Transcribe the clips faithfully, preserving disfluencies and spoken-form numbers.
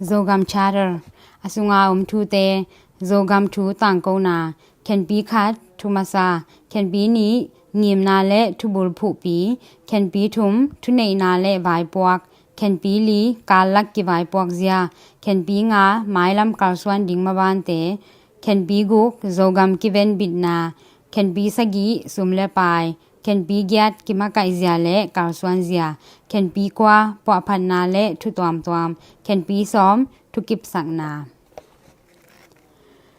Zogam Charter, a sunga om thute. Zogam thu tangkona. Khenpi khat, thu masa. Khenpi nih, ngimna le thubul phuhpi. Khenpi thum, thuneihna le vaipuak. Khenpi li, kallak kivaipuak zia. Khenpi nga, mailam kalsuan ding mabante. Khenpi guk, Zogam kiven bitna. Khenpi sagih, sum le pai. Khenpi giat, kimakaih zia le kalsuan zia. Khenpi kua, puahphatna le thu tuamtuam. Khenpi sawm, thukipsakna.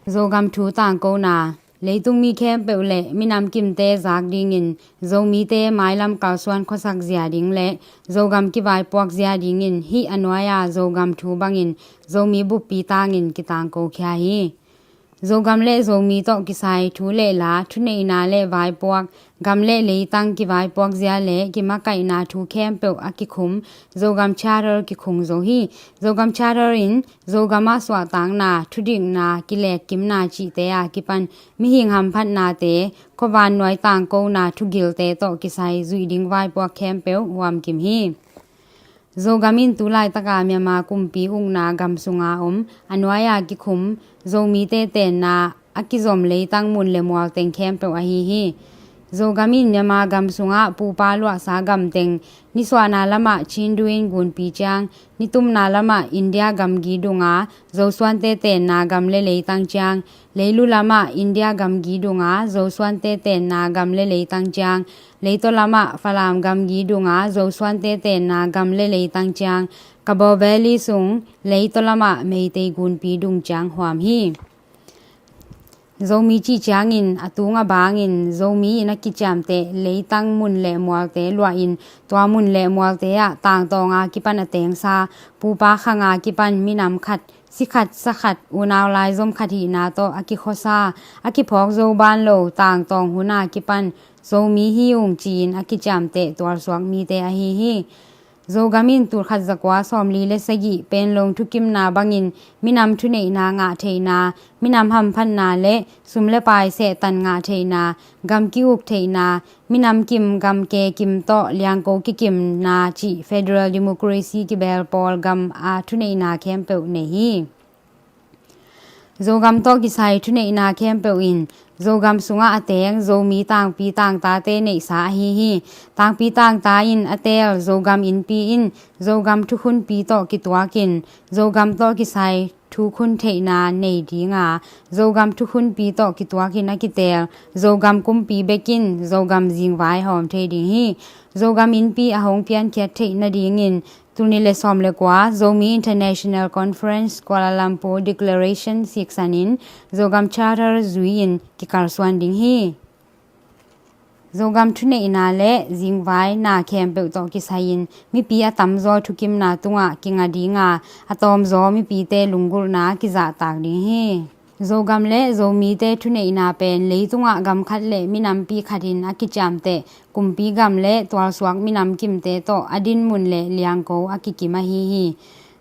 Zogam thu tangkona. Leitung mi khempeuh le minam kimte zak dingin Zomite mailam kalsuan khuasak zia ding le Zogam kivaipuak zia dingin hih a nuai-a Zogam thu bangin Zomi buppi tangin kitangko khia hi. Zogam le Zomi tawh kisai thu le la, thuneihna le vaipuak, gam le leitang kivaipuak zia le kimakaihna thu khempeuh a kikhum Zogam Charter kikhung zo hi. Zogam Charter in Zogam ah suahtakna, thudikna, kilekkimna cihte a kipan mihing hamphatnate, khuavan nuai tangkona thugilte tawh kisai zuih ding vaipuak khempeuh huamkim hi. Zogam in tu laitaka Myanmar kumpi ukna gam sunga om a nuai-a kikhum Zomite tenna a kizom leitang mun le mual teng khempeuh ahi hi. Zogam in Myanmar gam sungah pupa luahsa gam teng, nisuahna lamah Chindu in gunpi ciang, nitumna lamah India gamgi dunga Zosuante tenna gam le leitang ciang, leilu lamah India gamgi dunga Zosuante tenna gam le leitang ciang, leitaw lamah Falam gamgi dunga Zosuante tenna gam le leitang ciang, Kabaw Valley sung leitaw lamah Meitei gunpi dung ciang huam hi. Zomi cih ciangin a tung a bangin Zomi in a kiciamteh leitang mun le mualte luahin tua mun le mualte ah tangtawnga kipan a tengsa, pupa khanga kipan minam khat, si khat, sa khat, unau laizom khat hihna tawh a kikhuasa, a kiphawk zo ban lo tangtawng huna kipan Zomi hi ung ci-in a kiciamteh tualsuak mite ahi hi. Zogam in tulkhat zakua sawmli le sagih Panglong thukimna bangin minam thuneihna ngah theihna, minam hamphatna le sum le pai sehtan ngah theihna, gam ki-uk theihna, minam kim gam ke kim tawh liangko kikimna cih federal democracy kibel pawl gam a thuneihna khempeuh nei hi. Zogam tawh kisai thuneihna khempeuh in Zogam sungah a teng Zomi tangpi tangtate neihsa ahi hi. Tangpi tangta in a teel Zogam innpi in Zogam thukhunpi tawh kituakin Zogam tawh kisai thukhun theihna nei dinga, Zogam thukhunpi tawh kituakin a kiteel Zogam kumpi bekin Zogam zingvai hawm thei ding hi. Zogam innpi a hong piankhiat theih nadingin tul nih le sawm le kua Zomi International Conference Kuala Lumpur Declaration siksanin Zogam Charter zui-in kikalsuan ding hi. Zogam thuneihna le zingvaina khempeuh tawh kisai-in mipi a tamzaw thukimna tungah kinga dinga, a tawmzaw mipite lunggulhna kizahtak ding hi. Zogam le Zomite thuneihna pen leitungah gam khat le minampi khatin a kiciamteh kumpi gam le tualsuak minam kimte tawh a dinmun le liangko a kikim ahi hi.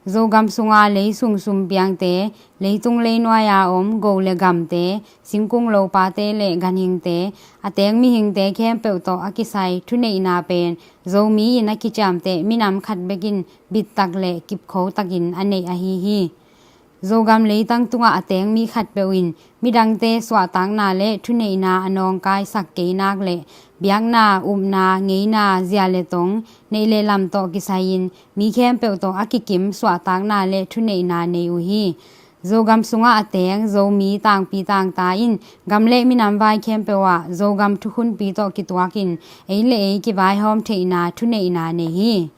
Zogam sunga leisung sumpiangte, leitung leinuai-a om go le gamte, singkung lopate le ganhingte, a teng mihingte khempeuh tawh a kisai thuneihna pen Zomi in a kiciamteh minam khat bekin bittak le kipkhotakin a neih ahi hi. Zogam leitang tungah a teng mi khatpeuh in midangte suahtakna le thuneihna a nawngkaisak kei nak le biakna, upna, ngeina, zia le tong, neih le lam tawh kisai-in mi khempeuh tawh a kikim suahtakna le thuneihna nei uh hi. Zogam sungah a teng Zomi tangpi tangta in gam le minam vai khempeuh ah Zogam thukhunpi tawh kituakin ei le ei kivaihawm theihna thuneihna nei hi.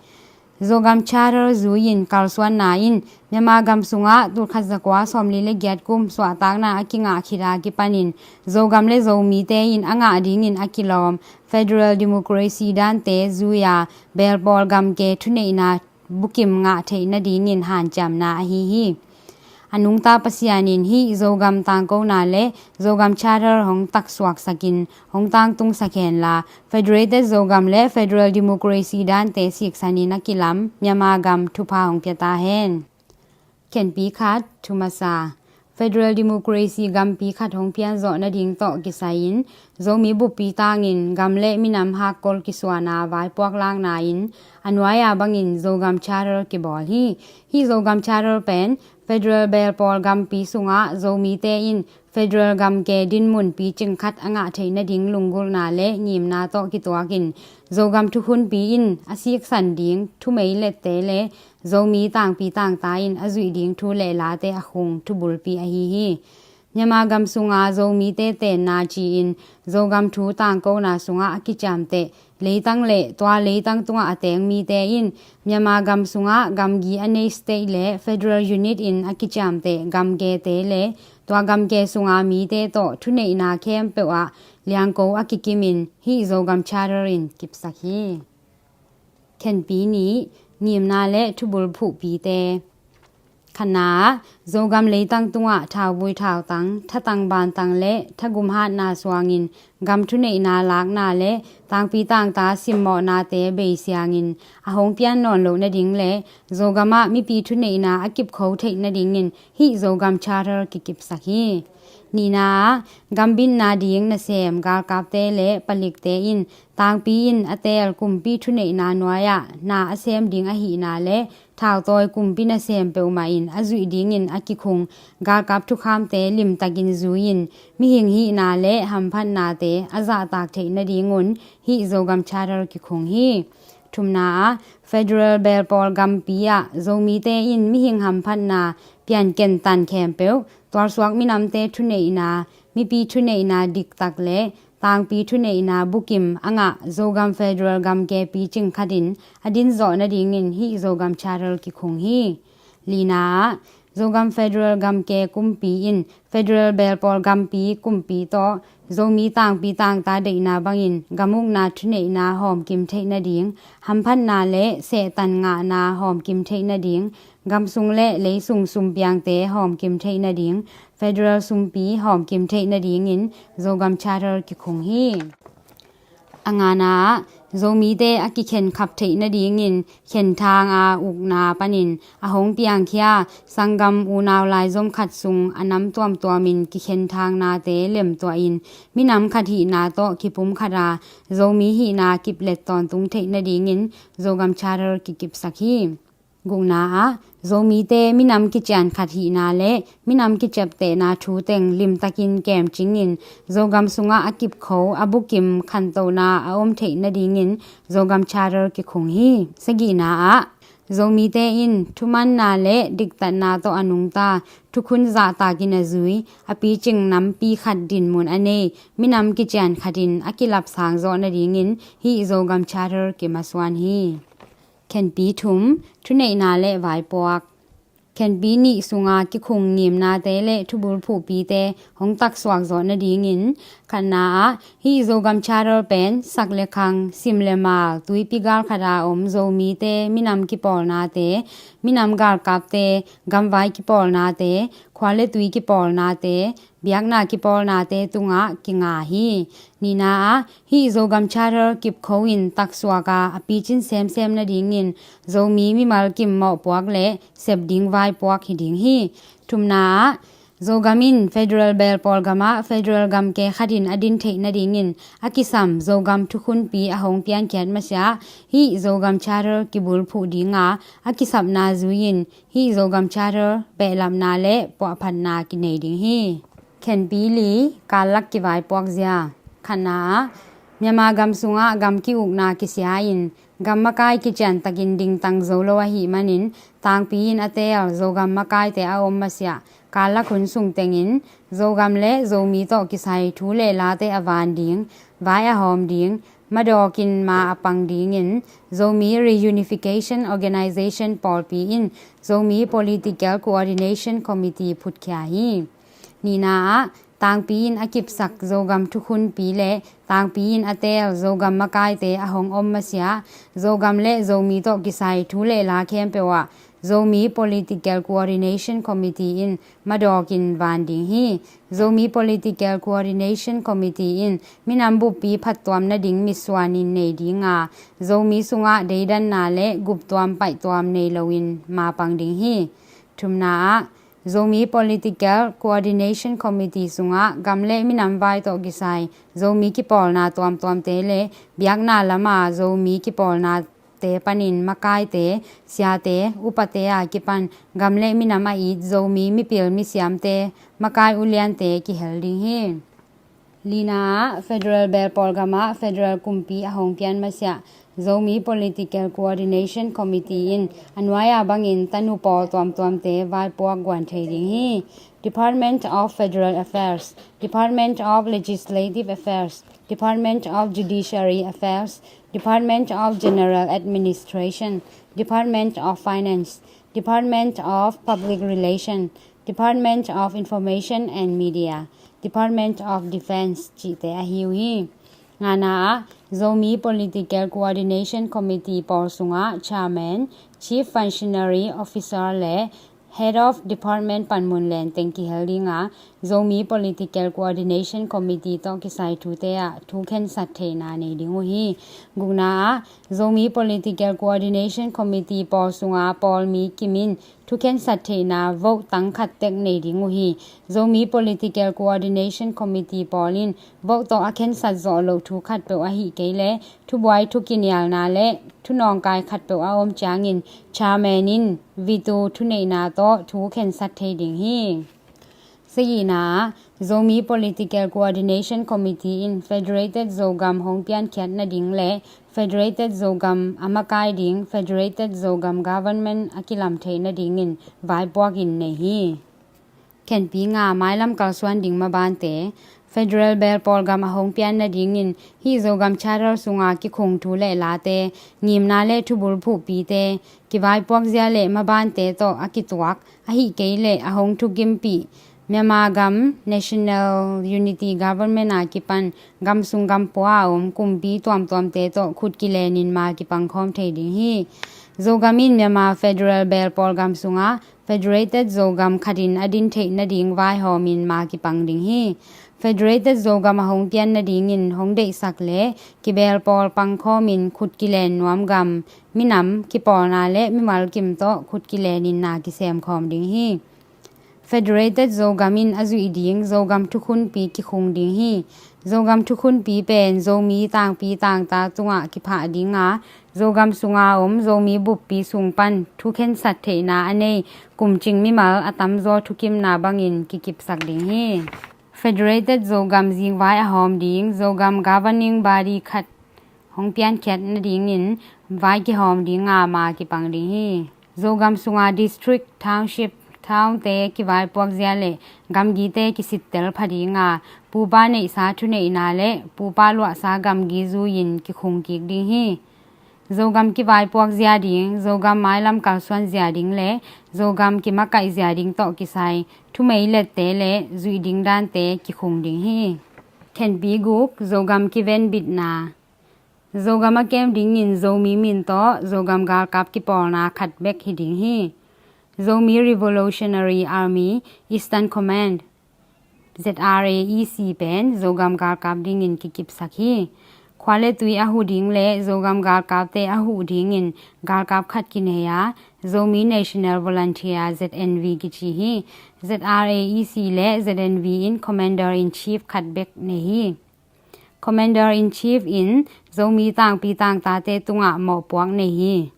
Zogam Charter zui-in kalsuanna in Myanmar gam sungah tulkhat zakua sawmli le giat kum suahtakna a kingah khit a kipanin Zogam le Zomite in a ngah dingin a kilawm federal democracy dante zui-a belpawl gamke thuneihna bukim ngah theih nadingin hanciamna ahi hi. A nungta Pasian in hih Zogam tangkona le Zogam Charter hong taksuaksakin hong tangtungsak henla, Federated Zogam le Federal Democracy dante siksanin a kilam Myanmar gam thupha hong pia ta hen. Khenpi khat, thu masa. Federal Democracy gampi khat hong pianzawh nading tawh kisai-in Zomi buppi tangin gam le minam hakkol kisuana vaipuak lakna in a nuai-a bangin Zogam Charter kibawl hi. Hih Zogam Charter pen federal belpawl gampi sungah Zomite in federal gamke dinmun picing khat a ngah theih nading lunggulhna le ngimna tawh kituakin Zogam thukhunpi in a siksan ding thumei lette le Zomi tangpi tangta in a zuih ding thu le late a khung thubulpi ahi hi. Myanmar gam sunga Zomite tenna ci-in Zogam thu tangkona sungah a kiciamteh leitang le tua leitang tungah a teng mite in Myanmar gam sungah gamgi a nei state le federal unit in a kiciamteh gamgete le tua gamge sunga mite tawh thuneihna khempeuh ah liangko a kikimin hih Zogam Charter in kipsak hi. Khenpi nih, ngimna le thubul phuhpite. Khatna ah, Zogam leitang tungah thauvui thautang, thatang bantang le thagum hatna suangin gam thuneihna lakna le tangpi tangta simmawhnate beisiangin a hong pian nawn loh nading le Zogam ah mipi thuneihna a kipkho theih nadingin hih Zogam Charter kikipsak hi. Nihna ah, gambitna ding nasem galkapte le palikte in tangpi in a teel kumpi thuneihna nuai-ah na a sem ding ahihna le thautawi kumpi nasem peuhmah in a zuih dingin a kikhung galkap thukhamte limtakin zui-in mihing hihna le hamphatnate a zahtak theih nadingun hih Zogam Charter kikhung hi. Thumna ah, federal belpawl gampi ah Zomite in mihing hamphatna pianken tan khempeuh tualsuak minamte thuneihna, mipi thuneihna diktak le tangpi thuneihna bukim a ngah Zogam federal gamke picing khatin a dinzawh nadingin hih Zogam Charter kikhung hi. Lina ah, Zogam federal gamke kumpi in federal belpawl gampi kumpi tawh Zomi tangpi tangta deihna bangin gamukna thuneihna hawmkim theih nading, hamphatna le sehtan ngahna hawmkim theih nading, gamsung le leisung sumpiangte hawmkim theih nading, federal sumpi hawmkim theih nadingin Zogam Charter kikhung hi. A ngana ah, Zomite a kikhenkhap theih nadingin khenthang a ukna panin a hong piangkhia sanggam unau laizom khat sung a nam tuamtuamin kikhenthang nate lemtuahin minam khat hihna tawh kipum khata Zomi hihna kiplet tawntung theih nadingin Zogam Charter kikipsak hi. Gukna ah, Zomite minam kician khat hihna le minam kiciaptehna thu teng limtakin kemcingin Zogam sungah a kipkho a bukim khantohna a om theih nadingin Zogam Charter kikhung hi. Sagihna ah, Zomite in thumanna le diktatna tawh a nungta thukhun zahtakin a zui a picing nampi khat dinmun a nei minam kician khatin a kilapsang zawh nadingin hih Zogam Charter kimasuan hi. Khenpi thum, thuneihna le vaipuak. Khenpi nih sunga kikhung ngimnate le thubul phuhpite hong taksuak zawh nadingin khatna ah hih Zogam Charter pen sak le khang, sim le mal, tuipi galkhata om Zomite minam kipawlnate, minam galkapte gamvai kipawlnate, khua le tui kipawlnate, biakna kipawlnate tungah kinga hi. Nihna ah hih Zogam Charter kipkho in taksuak a a picin semsem nadingin Zomi mimal kim mawhpuak le sep ding vaipuak hi ding hi. Thumna ah Zogam in federal belpawl gamah federal gamke khatin a din theih nadingin a kisam Zogam thukhunpi a hong piankhiat masiah hih Zogam Charter kibulphuh dinga a kisapna zui-in hih Zogam Charter behlapna le puahphatna kinei ding hi. Khenpi li, kallak kivaipuak zia. Khatna ah Myanmar gam sungah gam ki-ukna kisia-in gam makai kiciantakin dingtang zo lo ahih manin tangpi in a teel Zogam makaite a om masiah kallak hun sung tengin Zogam le Zomi tawh kisai thu le late a van ding, vai a hawm ding, madawkin ma a pang dingin Zomi Reunification Organization pawlpi in Zomi Political Coordination Committee phutkhia hi. Nihna ah tangpi in a kipsak Zogam thukhunpi le tangpi in a teel Zogam makaite a hong om masiah Zogam le Zomi tawh kisai thu le la khempeuh ah Zomi Political Coordination Committee in madawkin van ding hi. Zomi Political Coordination Committee in minam buppi phattuam nading mitsuanin nei dinga Zomi sungah deidanna le guptuam paihtuam nei loin mapang ding hi. Thumna ah Zomi Political Coordination Committee sungah gam le minam vai tawh kisai Zomi kipawlna tuamtuamte le biakna lama Zomi kipawlnate panin makaite, siate, upate a kipan gam le minam a it Zomi mipil misiamte, makai uliante kihel ding hi. Lina ah, Federal Belpawl gamah Federal kumpi a hong pian masiah Zomi Political Coordination Committee in a nuai-a bangin tanu pawl tuamtuamte vaipuak guan thei ding hi. Department of Federal Affairs, Department of Legislative Affairs, Department of Judiciary Affairs, Department of General Administration, Department of Finance, Department of Public Relation, Department of Information and Media, Department of Defense cihte ahi uh hi. Ngana ah, Zomi Political Coordination Committee pawl sungah Chairman, Chief Functionary Officer le Head of Department panmun lenteng kihel ding a, Zomi Political Coordination Committee tawh kisai thute ah thu khensat theihna nei ding uh hi. Gukna ah, Zomi Political Coordination Committee pawl sunga pawlmi kim in thu khensat theihna vote tang khat tek nei ding uh hi. Zomi Political Coordination Committee pawl in vote tawh a khensat zawh loh thu khatpeuh ahih kei leh thubuai thukinialna le thunawngkai khatpeuh a om ciangin chairman in veto thuneihna tawh thu khensat thei ding hi. Sagihna ah, Zomi Political Coordination Committee in Federated Zogam hong piankhiat nading le Federated Zogam a makai ding Federated Zogam Government a kilam theih nadingin vaipuak in nei hi. Khenpi nga, mailam kalsuan ding mabante. Federal Belpawl gam a hong pian nadingin hih Zogam Charter sunga kikhung thu le late, ngimna le thubul phuhpite, kivaipuak zia le mabante tawh a kituak, ahih kei leh a hong thukimpih Myanmar gam National Unity Government a kipan gam sung gam pua a om kumpi tuamtuamte tawh khut kilenin ma kipangkhawm thei ding hi. Zogam in Myanmar Federal Belpawl gam sungah Federated Zogam khatin a din theih nading vaihawmin ma kipang ding hi. Federated Zogam a hong pian nadingin hong deihsak le kibelpawl pangkhawmin khut kilen nuam gam, minam, kipawlna le mimal kim tawh khut kilenin na kisemkhawm ding hi. Federated Zogam in a zuih ding Zogam thukhunpi kikhung ding hi. Zogam thukhunpi pen Zomi tangpi tangta tungah kiphah ding a, Zogam sunga om Zomi buppi sung pan thu khensat theihna a nei kumcing mimal a tamzaw thukimna bangin kikipsak ding hi. Federated Zogam zingvai a hawm ding Zogam governing body khat hong piankhiat nadingin vai kihawm ding a ma kipang ding hi. Zogam sunga district, township, townte kivaipuak zia le gamgite kisittel pha ding a, pupa neihsa thuneihna le pupa luahsa gamgi zui-in kikhung kik ding hi. Zogam kivaipuak zia ding, Zogam mailam kalsuan zia ding le Zogam kimakaih zia ding tawh kisai thumeilette le zuih ding dante kikhung ding hi. Khenpi guk, Zogam kivenbitna. Zogam a kem dingin Zomi min tawh Zogam galkap kipawlna khat bek hi ding hi. Zomi Revolutionary Army Eastern Command, Z R A E C pen Zogam galkap dingin kikipsak hi. Khua le tui a huh ding le Zogam galkapte a huh dingin galkap khat kinei a, Zomi National Volunteer, Z N V kici hi. Z R A E C le Z N V in Commander in Chief khat bek nei hi. Commander in Chief in Zomi tangpi tangtate tungah mawhpuak nei hi.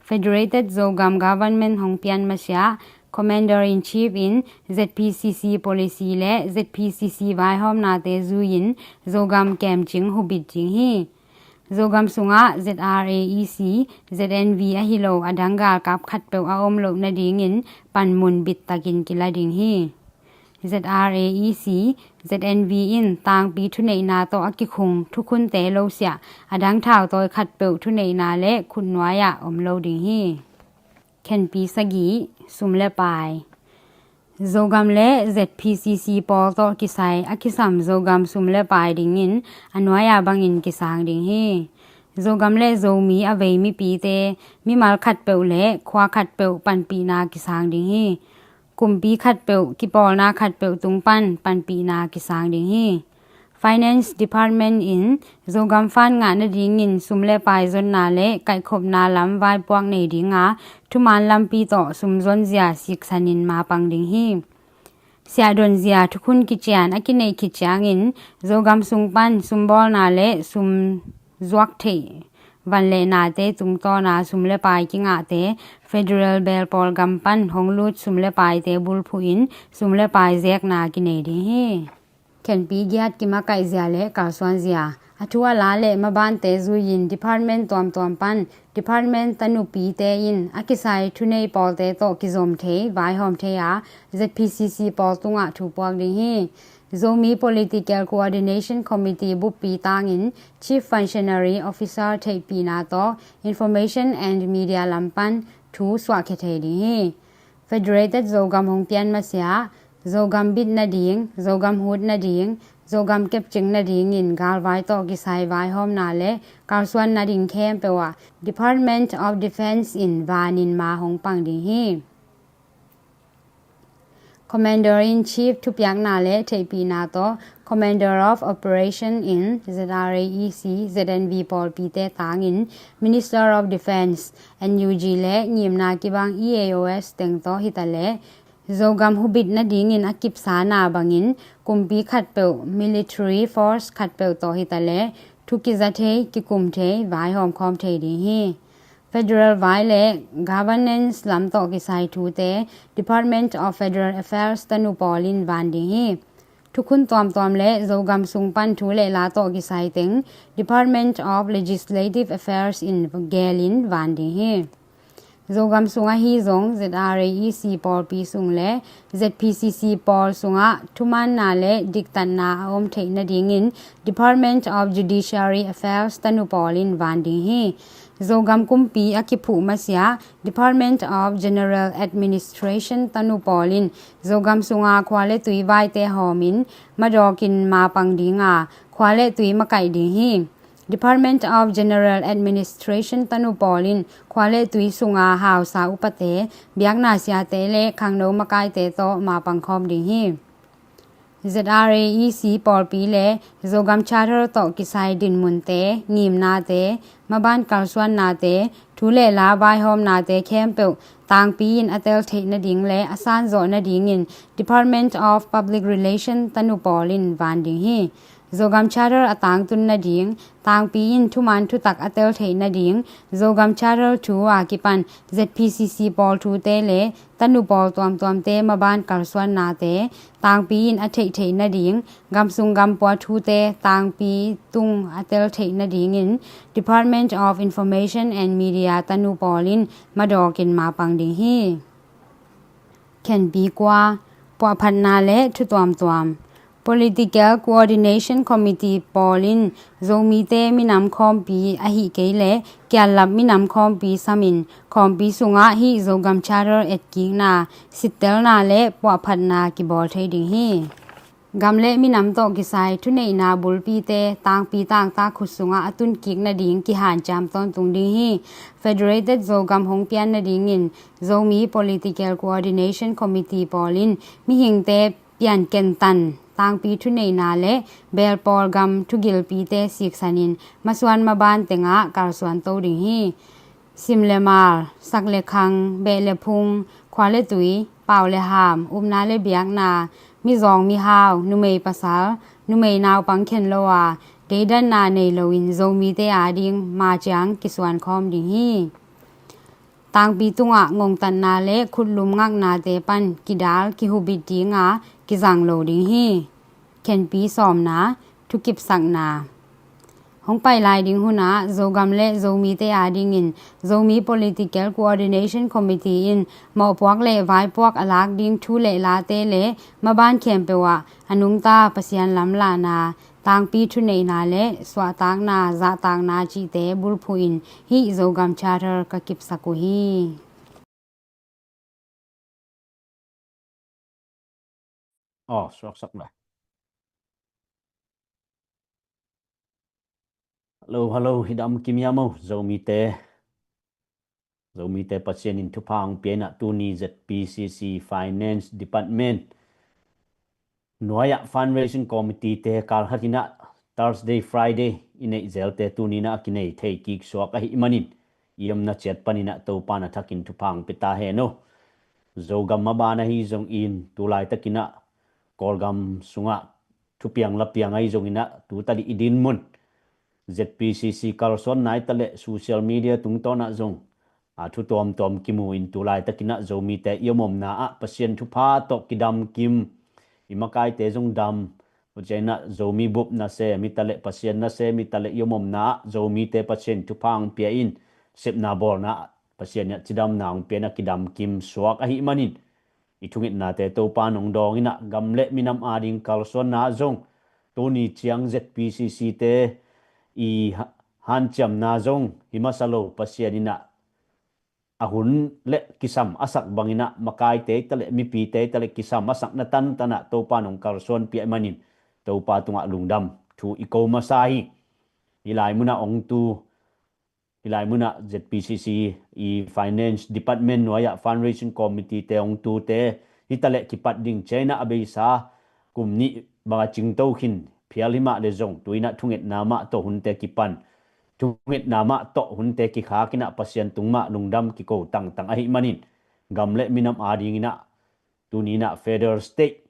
Federated Zogam Government hong pian masiah Commander in Chief in Z P C C policy le Z P C C vaihawmnate zui-in Zogam kemcing hubit ding hi. Zogam sungah Z R A E C, Z N V ahi lo a dang galkap khatpeuh a om loh nadingin panmun bittakin kila ding hi. Z R A E C, Z N V in tangpi thuneihna tawh a kikhung thukhunte losiah a dang thautawi khatpeuh thuneihna le khutnuai-ah om lo ding hi. Khenpi sagih, sum le pai. Zogam le Z P C C pawl tawh kisai a kisam Zogam sum le pai dingin a nuai-a bangin kisang ding hi. Zogam le Zomi a vei mipite mimal khatpeuh le khua khatpeuh panpihna kisang ding hi. Kumpi khatpeuh, kipawlna khatpeuh tung pan panpihna kisang ding hi. Finance Department in Zogam fund ngah nadingin sum le pai zonna le kaihkhopna lam vaipuak nei dinga, thuman lampi tawh sum zonzia siksanin mapang ding hi. Siahdonzia thukhun kician a kineih khit ciangin Zogam sung pan sumbawlna le sum zuak theih van le nate tungtawna sum le pai kingahte federal belpawl gam pan hong lut sum le paite bulphuhin sum le pai zekna kinei ding hi. Khenpi giat kimakaihzia le kalsuanzia, a thu a la le mabante zuiin department tuamtuam pan department tanupite in a kisai thunei pawlte tawh kizom thei, vaihawm thei a, Z P C C pawl tungah thu puak ding hi. Zomi Political Coordination Committee buppi tangin Chief Functionary Officer theihpihna tawh Information and Media lam pan thu suahkhia thei ding hi. Federated Zogam hong pian masiah, Zogam bit nading, Zogam hut nading, Zogam kepcing nadingin galvai tawh kisai vaihawmna le kalsuan nading khempeuh ah Department of Defence in vanin ma hong pang ding hi. Commander in Chief thupiakna le theihpihna tawh Commander of Operation in Z R A E C, Z N V pawlpite tangin Minister of Defence, N U G le ngimna kibang E A O S teng tawh hitaleh Zogam hubit nadingin a kipsana bangin kumpi khatpeuh, military force khatpeuh tawh hitaleh thu kiza thei, kikum thei, vaihawm khawm thei ding hi. Federal vai le governance lam tawh kisai thute Department of Federal Affairs tanu pawl in van ding hi. Thukhun tuamtuam le Zogam sung pan thu le la tawh kisai teng Department of Legislative Affairs in gelin van ding hi. Zogam sung ahi zong Z R A E C pawlpi sung le Z P C C pawl sungah thumaanna le diktatna a om theih nadingin Department of Judiciary Affairs tanu pawl in van ding hi. Zogam kumpi a kiphuh masiah Department of General Administration tanu pawl in Zogam sunga khua le tui vaite hawmin madawkin mapang dinga, khua le tui makaih ding hi. Department of General Administration tanu pawl in khua le tui sunga hausa upate, biakna siate le khangno makaite tawh mapang khawm ding hi. Z R A E C pawlpi le Zogam Charter tawh kisai dinmunte, ngimnate, maban kalsuannate, thu le la vaihawmnate khempeuh tangpi in a tel theih nading le a sanzawh nadingin Department of Public Relation tanu pawl in van ding hi. Zogam Charter a tangtun nading, tangpi in thuman thutak a tel theih nading, Zogam Charter thu a kipan Z P C C pawl thute le tanu pawl tuamtuamte maban kalsuannate tangpi in a theih theih nading, gamsung gampua thute tangpi tung a tel theih nadingin Department of Information and Media tanu pawl in madawkin mapang ding hi. Khenpi kua, puahphatna le thu tuamtuam. Political Coordination Committee pawl in Zomite minam khawmpi ahi kei le kiallap minam khawmpi samin khawmpi sungah hih Zogam Charter etkikna, sittelna le puahphatna kibawl thei ding hi. Gam le minam tawh kisai thuneihna bulpite tangpi tangtak khut sungah a tunkik nading kihanciam tawntung ding hi. Federated Zogam hong pian nadingin Zomi Political Coordination Committee pawl in mihingte piankentan, tangpi thuneihna le belpawl gam thugilpite siksanin masuan maban tengah kalsuan to ding hi. Sim le mal, sak le khang, beh le phung, khua le tui, pau le ham, upna le biakna, mizawng mihau, numei pasal, numei naupang khen lo a, deidanna nei loin Zomite ading maciang kisuan khawm ding hi. Tangpi tungah ngongtatna le khutlum ngaknate pan kidal kihubit dinga kizang lo ding hi. Khenpi sawmna, thukipsakna. Hong pai lai ding hunah Zogam le Zomite adingin Zomi Political Coordination Committee in mawhpuak le vaipuak a lak ding thu le late le maban khempeuh ah a nungta Pasian lamlahna, tangpi thuneihna le suahtakna, zahtakna cihte bulphuhin hih Zogam Charter ka kipsak uh hi. Aw, suaksak le. Hello, hello, hidam kim hiam aw, Zomite. Zomite Pasian in thupha hong pia inah tuni Z P C C Finance Department nuai-ah Fundraising Committee te kal khat inah Thursday, Friday i neih zelte tuni-in ah a kinei thei kik suak ahih manin i omna ciat panin ah Topa'n a thakin thupha hong pia ta hen aw. Zogam maban ahi zongin tu laitakin ah Kawlgam sungah thupiang lapiang ahi zongin ah tu tadih i dinmun Z P C C kalsuanna hi taleh social media tungtawn ah zong a thu tuamtuam kimu in tu laitakin ah Zomite i om omna ah Pasian thupha tawh kidam kim, i makaite zong dam, tua ciangin ah Zomi bup nasem hi taleh Pasian nasem hi taleh i om omna ah Zomite Pasian thupha hong pia in sepna bawlna ah Pasian in ah cidamna hong pia in ah kidam kim suak ahih manin i thungetnate Topa'n hong dawng in ah gam le minam ading kalsuanna ah zong tuni ciang Z P C C te i ha- hanciamna zong hi masa lo Pasian in ah a hun le kisam a sak bangin ah makaite hi taleh mipite hi taleh kisam a sakna tantan ah Topa'n hong kalsuanpih ahih manin Topa tungah lungdam thu i ko masa hi. Hih lai munah hong tu, hih lai munah Z P C C i Finance Department nuai-ah Fundraising Committee te hong tute hi taleh kipat ding ciangin ah a beisa kum nih bang a cingto khin phial hi mah leh zong tu-in ah thungetna mah tawh hunte kipan, thungetna mah tawh hunte kikhak in ah Pasian tung mah lungdam kiko tangtang ahih manin gam le minam adingin ah tuni-in ah federal state,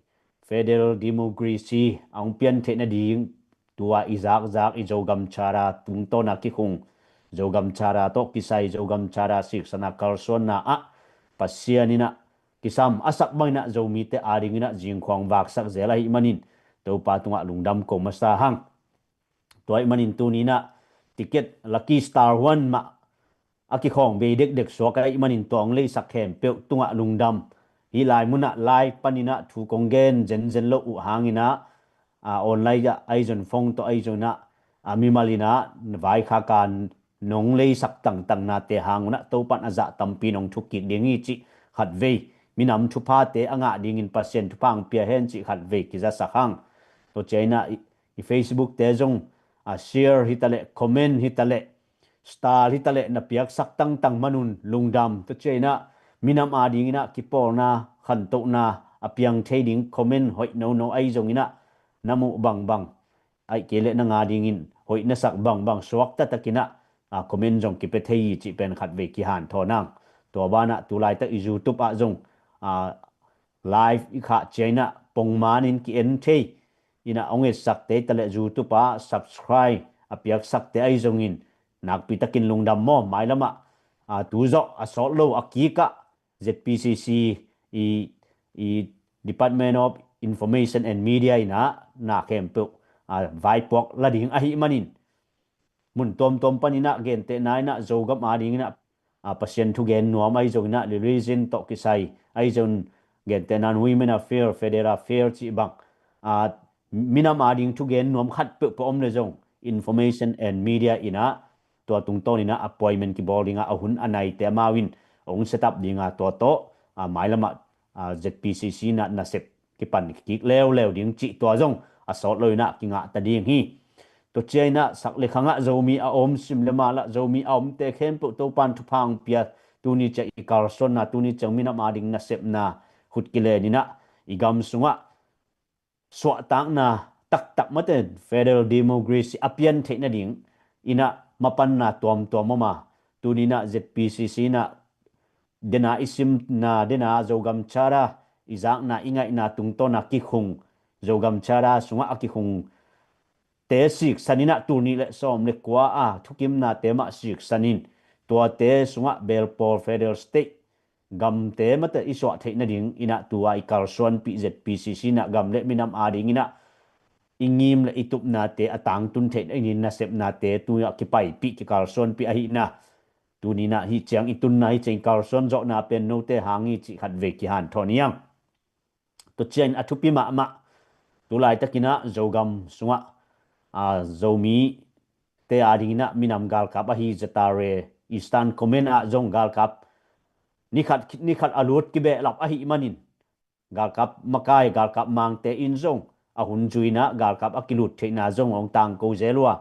federal democracy a hong pian theih nading tua i zakzak i Zogam Charter tungtawn a kikhung, Zogam Charter tawh kisai Zogam Charter siksana kalsuanna ah Pasian in ah kisam a sak bangin ah Zomite adingin ah zingkhuang vaksak zel ahih manin Topa tungah lungdam ko masa hang. Tua ahih manin tuni-in ah ticket Lucky Star One mah a kikhawng bei dekdek suak ahih manin tua hong leisak khempeuh tungah lungdam. Hih lai munah live panin ah thu kong gen zenzen lo uh hangin ah, a, online ah ahi zong phone tawh ahi zongin ah, a, mimal in ah vaikhak a nong leisak tangtang nate hang un ah Topa'n a zah tampi nong thuk kik ding hi cih khatvei, minam thuphate a ngah dingin Pasian thupha hong pia hen cih khatvei kizasak hang. Tua ciangin ah i, i Facebook te zong, a, share hi taleh, comment hi taleh, star hi taleh na piaksak tangtang man un lungdam. Tua ciangin ah minam adingin ah kipawlna, khantohna a piang thei ding comment hoih nono ahi zongin ah na muh bangbang, ahih kei leh nang adingin hoih na sak bangbang suak taktakin ah, a, comment zong kipia thei hi cih pen khatvei kihanthawn hang. Tua banah tu laitak i YouTube ah zong, a, live i khah ciangin ah pongman in ki-en thei in ah hong etsakte hi taleh YouTube ah subscribe a piaksakte ahi zongin nakpi takin lungdam maw. Mailam ah, a, tu zawh a sawt lo a kik ah Z P C C i, i Department of Information and Media in ah na khempeuh, a, vaipuak la ding ahih manin mun tuamtuam panin ah gentehna in ah Zogam adingin ah, a, Pasian thu gen nuam ahi zongin ah religion tawh kisai ahi zong gentehna in Women Affair, Federal Affair cih bang, a, minam ading thu gen nuam khat peuhpeuh om leh zong Information and Media in ah tua tungtawn in ah appointment kibawl ding a, a hun a naite amau in hong set up ding a, tua tawh, a, mailam ah, a, Z P C C in ah nasep kipan kik leuleu ding cih tua zong a sawt lo in ah kingah ta ding hi. Tua ciangin ah sak le khang ah Zomi a om, sim le mal ah Zomi a omte khempeuh Topa'n thupha hong pia, tuni ciang i kalsuanna, tuni ciang minam ading nasepna khut kilen in ah i gam sungah suahtakna taktak mate federal democracy a pian theih nading in ah mapanna tuamtuam om a, tuni in ah Z P C C in ah dena i simna, dena Zogam Charter i zakna, i ngaihna tungtawn a kikhung, Zogam Charter sungah a kikhung te siksan in ah tul nih le sawm le kua a thukimnate mah siksan in tuate sungah belpawl federal state gamte mate i suah theih nading in ah tu a i kalsuanpih Z P C C in ah gam le minam ading in ah i ngim le i tupnate a tangtun theih nading nasepnate tu ah kipaipih kikalsuanpih ahihna, tuni in ah hih ciang i tunna, hih ciang i kalsuan zawhna pen note hang hi cih khatvei kihanthawn hi hang. Tua ciangin a thupi mahmah tu laitakin ah Zogam sungah, a, Zomite adingin ah minam galkap ahi Z R A Eastern Command ah zong galkap ni khat, ni khat a lut kibehlap ahih manin galkap makai, galkap mangte in zong a hun zui in ah galkap a kilut theihna zong hong tangko zel uh a,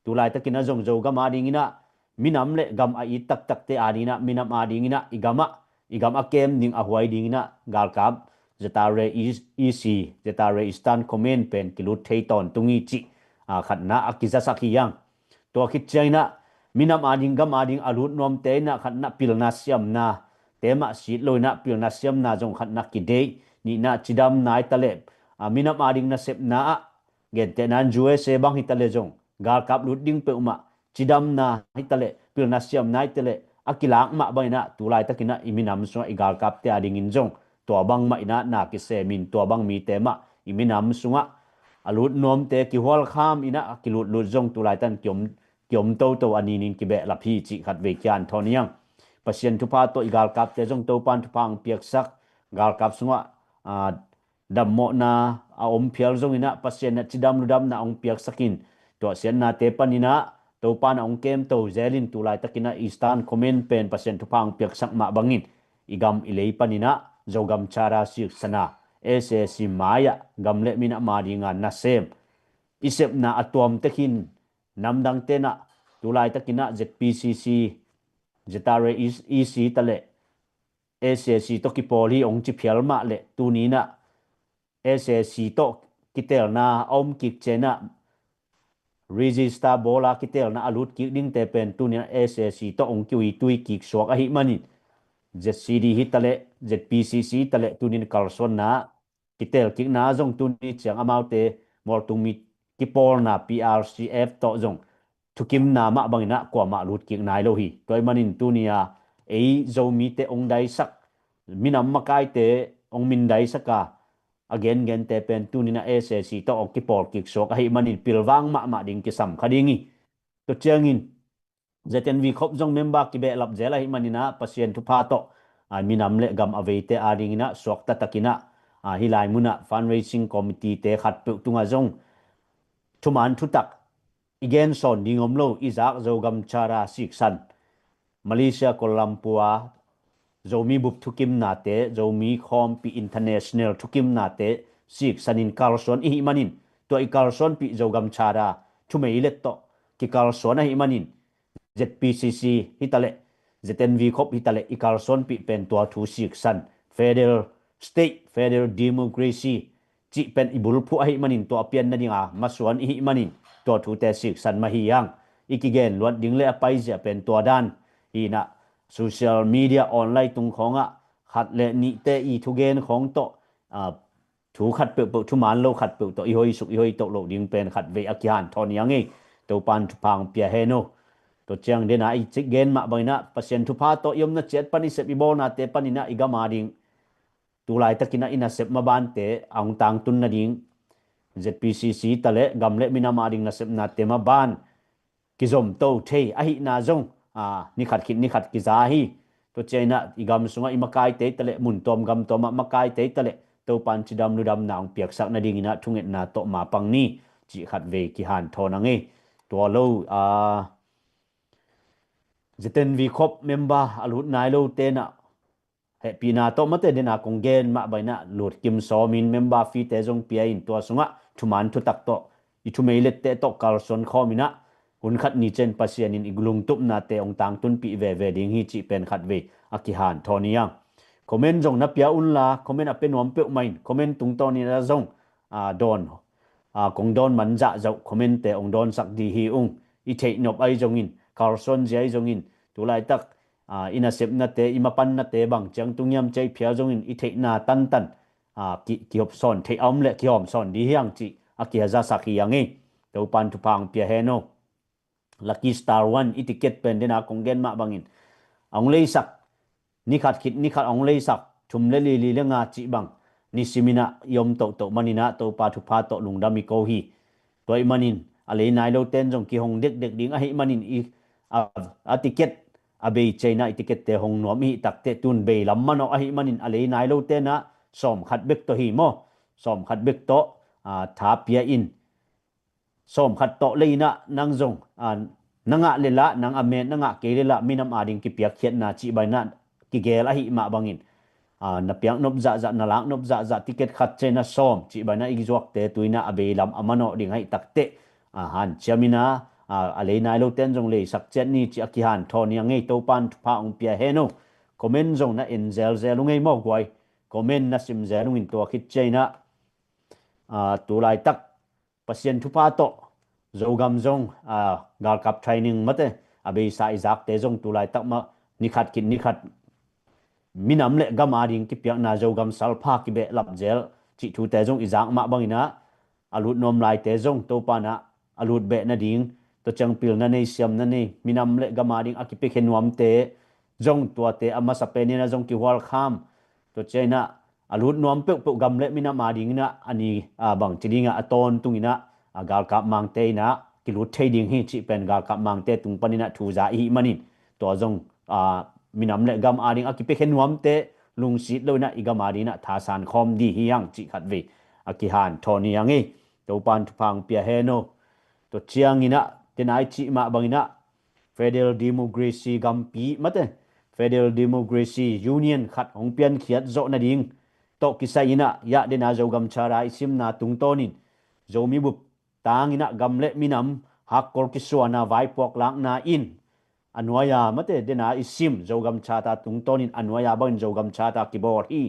tu laitakin ah zong Zogam adingin ah minam le gam a it taktakte adingin ah, minam adingin ah i gam ah, i gam a kem ding, a huai dingin ah galkap Z R A E C, Z R A Eastern Command pen kilut thei tawntung hi cih a, khatna a kizasak hi hang. Tua khit cianginah minam ading gam ading a lut nuamte inah khatna pilna siamna te mah sit lo inah pilna siamna zong khatna kideih, nihna cidamna hi taleh, a, minam ading nasepna ah gentehna in U S A bang hi taleh zong galkap lut ding peuhmah cidamna hi taleh pilna siamna hi taleh a kilak mah banginah tulaitakinah i minam sungah i galkapte adingin zong tua bangmah inah na kisemin tua bang mite mah i minam sungah a lut nuamte kihualkham inah a kilutlut zong tulaitan kiom, kiom toto a ninin kibehlap hi cih khatvei kianthawn hiang. Pasian thupha tawh i galkapte zong Topan thupha hong piaksak, galkap sungah, a, dammawhna a om phial zonginah Pasian a cidam ludamna hong piaksakin tuahsiatnate paninah Topan a hong kemto zelin tulaitakinah Eastern Command pen Pasian thupha hong piaksak mah bangin i gam i lei paninah Zogam Charter siksana S A C mai-ah gam le minam adinga nasem i sepna a tuamtekin namdang tenah tulaitakinah Z P C C, Z R A E C taleh S A C tawh kipawl hi hong ci phial mah leh tuninah S A C tawh kitelna a om kik cianah register bawla kitelna a lut kik dingte pen tuninah S A C tawh hong kiuitui kik suak ahi manin Z C D hi taleh Z P C C hi taleh tunin kalsuanna kitel kikna zong tuni ciang amaute mualtung mi kipawlna P R C F tawh zong thukimna mah banginah kuamah lut kik nai lo hi. Tua hi manin tuni a ei Zomite hong daisak, minam makaite hong mindaisak a, a gengente pen tuninah S A C tawh hong kipawl kik suak ahi manin pilvang mahmah ding kisam kha ding hi. Tua ciangin Z N V khop zong member kibehlap zel ahi maninah Pasian thupha tawh, a, minam le gam a veite adinginah suakta takinah, a, hih lai munah fundraising committee te khatpeuh tungah zong thuman thutak i gensawn ding om lo, i zak Zogam Charter siksan, Malaysia Kuala Lumpur a Zomi bup thukimnate, Zomi khawmpi international thukimnate siksanin kalsuan ihi manin tua i kalsuanpih Zogam Charter thumeilet tawh kikalsuan ahi manin Z P C C hi taleh Z N V khop hi taleh i kalsuanpih pen tua thu siksan, federal state, federal democracy cih pen i bulphuh ahi manin tua pian nadinga masuan ihi manin tua thute siksan mah hi hang. I kigen luat ding le a paizia pen tua dan hinah social media online tung khawngah khat le nihte i thugen khawng tawh, a, thu khat peuhpeuh, thuman lo khat peuh tawh i hoisuk i hoitoh loh ding pen khatvei a kihanthawn hi hang ei. Topan thupha hong pia hen o. Tua ciang dena i cik gen mah banginah Pasian thupha tawh i omna ciat pan i sep i bawlnate paninah i gam ading tulaitakinah i nasep mabante a hong tangtun nading Z P C C taleh gam le minam ading nasepnate maban kizomto thei ahihna zong, a, nikhat khit nikhat kiza hi. Tua cianginah i gam sungah i makaite taleh mun tuam gam tuamah makaite taleh Topan cidam ludamna hong piaksak nadinginah thungetna tawh mapang ni cih khatvei kihanthawn a ngei. Tua lo, a, Z N V khop member a lut nai lo tenah hehpihna tawh mate dena kong gen mah banginah lutkim sawmin member fee te zong pia in tua sungah thuman thutak tawh i thumeilette tawh kalsuan khawminah hun khat ni cian Pasian in i lungtupnate hong tangtunpih veve ding hi cih pen khatvei a kihanthawn hi hang. Comment zong na pia unla, comment a pia nuam peuhmah in comment tungtawninah zong, a, dawn, a, kong dawn man zahzauh comment te hong dawnsak dih hi ung. I theihnop ahi zongin, kalsuanzia ahi zongin, tulaitak, a, i nasepnate, i mapannate bang ciang tungiam cia i phial zongin i theihna tantan, a, ki, kihopsawn theih a om le kihawmsawn dih hiang cih a kihazasak hi hang ei. Topan thupha hong pia hen o. Lucky Star One i ticket pen dena kong gen mah bangin a hong leisak, nikhat khit nikhat a hong leisak thum le li, li le nga cih bang nisiminah i om tohtoh maninah Topa thupha tawh lungdam i ko hi. Tua ih manin a lei nai loten zong kihong dekdek ding ahi manin i, a, a ticket a bei ciainah i ticket te hong nuam ihi takteh tun bei lam manawh ahi manin a lei nai lotenah sawm khat bek tawh hi maw? Sawm khat bek tawh, a, tha pia in sawm khat tawh leinah nang zong, a, na ngah lelah nang a met na ngah kei lelah minam ading kipiakkhiatna cih bainah kigel ahi mah bangin, a, na piaknop zahzah na laknop zahzah ticket khat ciainah sawm cih bainah i zuakte tuinah a bei lam a manawh ding ahi takteh, a, hanciaminah, a, a lei nai loten zong leisak ciat ni cih a kihanthawn hi a ngei. Topan thupha hong pia hen o. Comment zong na en zelzel ung ei maw guai. Comment na sim zel ungin tua khit ciainah, a, tulaitak Pasian thupha tawh Zogam zong a galkap training mate a beisa i zakte zong tulaitak mah nikhat khit nikhat minam le gam ading kipiakna Zogam salpha kibehlap zel cih thute zong i zak mah banginah a lut nuam laite zong Topa inah a lut beh nading tua ciang pilna nei siamna nei minam le gam ading a kipiakhia nuamte zong tuate a masa peninah zong kihualkham tua cianginah a lut nuam peuhpeuh gam le minam adinginah a ni a bangci dingah a tawntunginah a galkap mangte inah kilut thei ding hi cih pen galkap mangte tung paninah thuza i hih manin tua zong a minam le gam ading a kipiakhia nuamte lungsit loinah i gam adinginah thasan khawm di hi hang cih khatvei a kihanthawn hi hang hi. Topan thupha hong pia hen aw. Tua cianginah tena i cih mah banginah Federal Democracy gampi mate Federal Democracy Union khat hong piankhiat zawh nading tawh kisai inah yah dena Zogam Charter i simna tungtawnin Zomi bup tanginah gam le minam hakkol kisuana vaipuak lakna in a nuai-a mate dena i sim Zogam Charter tungtawnin a nuai-a bangin Zogam Charter kibawl hi.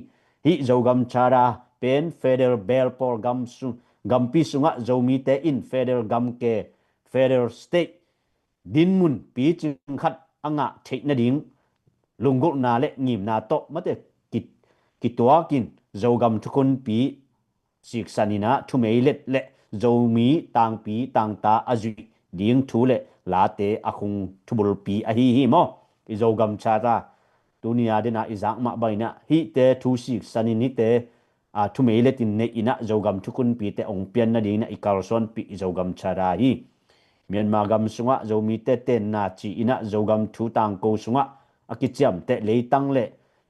Hih Zogam Charter pen federal beel pawl gam sung, gampi sungah Zomite in federal gamke, federal state dinmun picing khat a ngah theih nading lunggulhna le ngimna tawh mate ki, kituakin Zogam thukunpi siksan inah thumeilet le Zomi tangpi tangta a zuih ding thu le late a khung thubulpi ahi hi maw? I Zogam Charter tuni a dena i zak mah banginah hihte thu siksanin hihte a thumeiletin neih inah Zogam thukunpite hong pian nadinginah i kalsuanpih i Zogam Charter hi. Myanmar gam sungah Zomite tenna ci inah Zogam thu tangko sungah a kiciamteh leitang le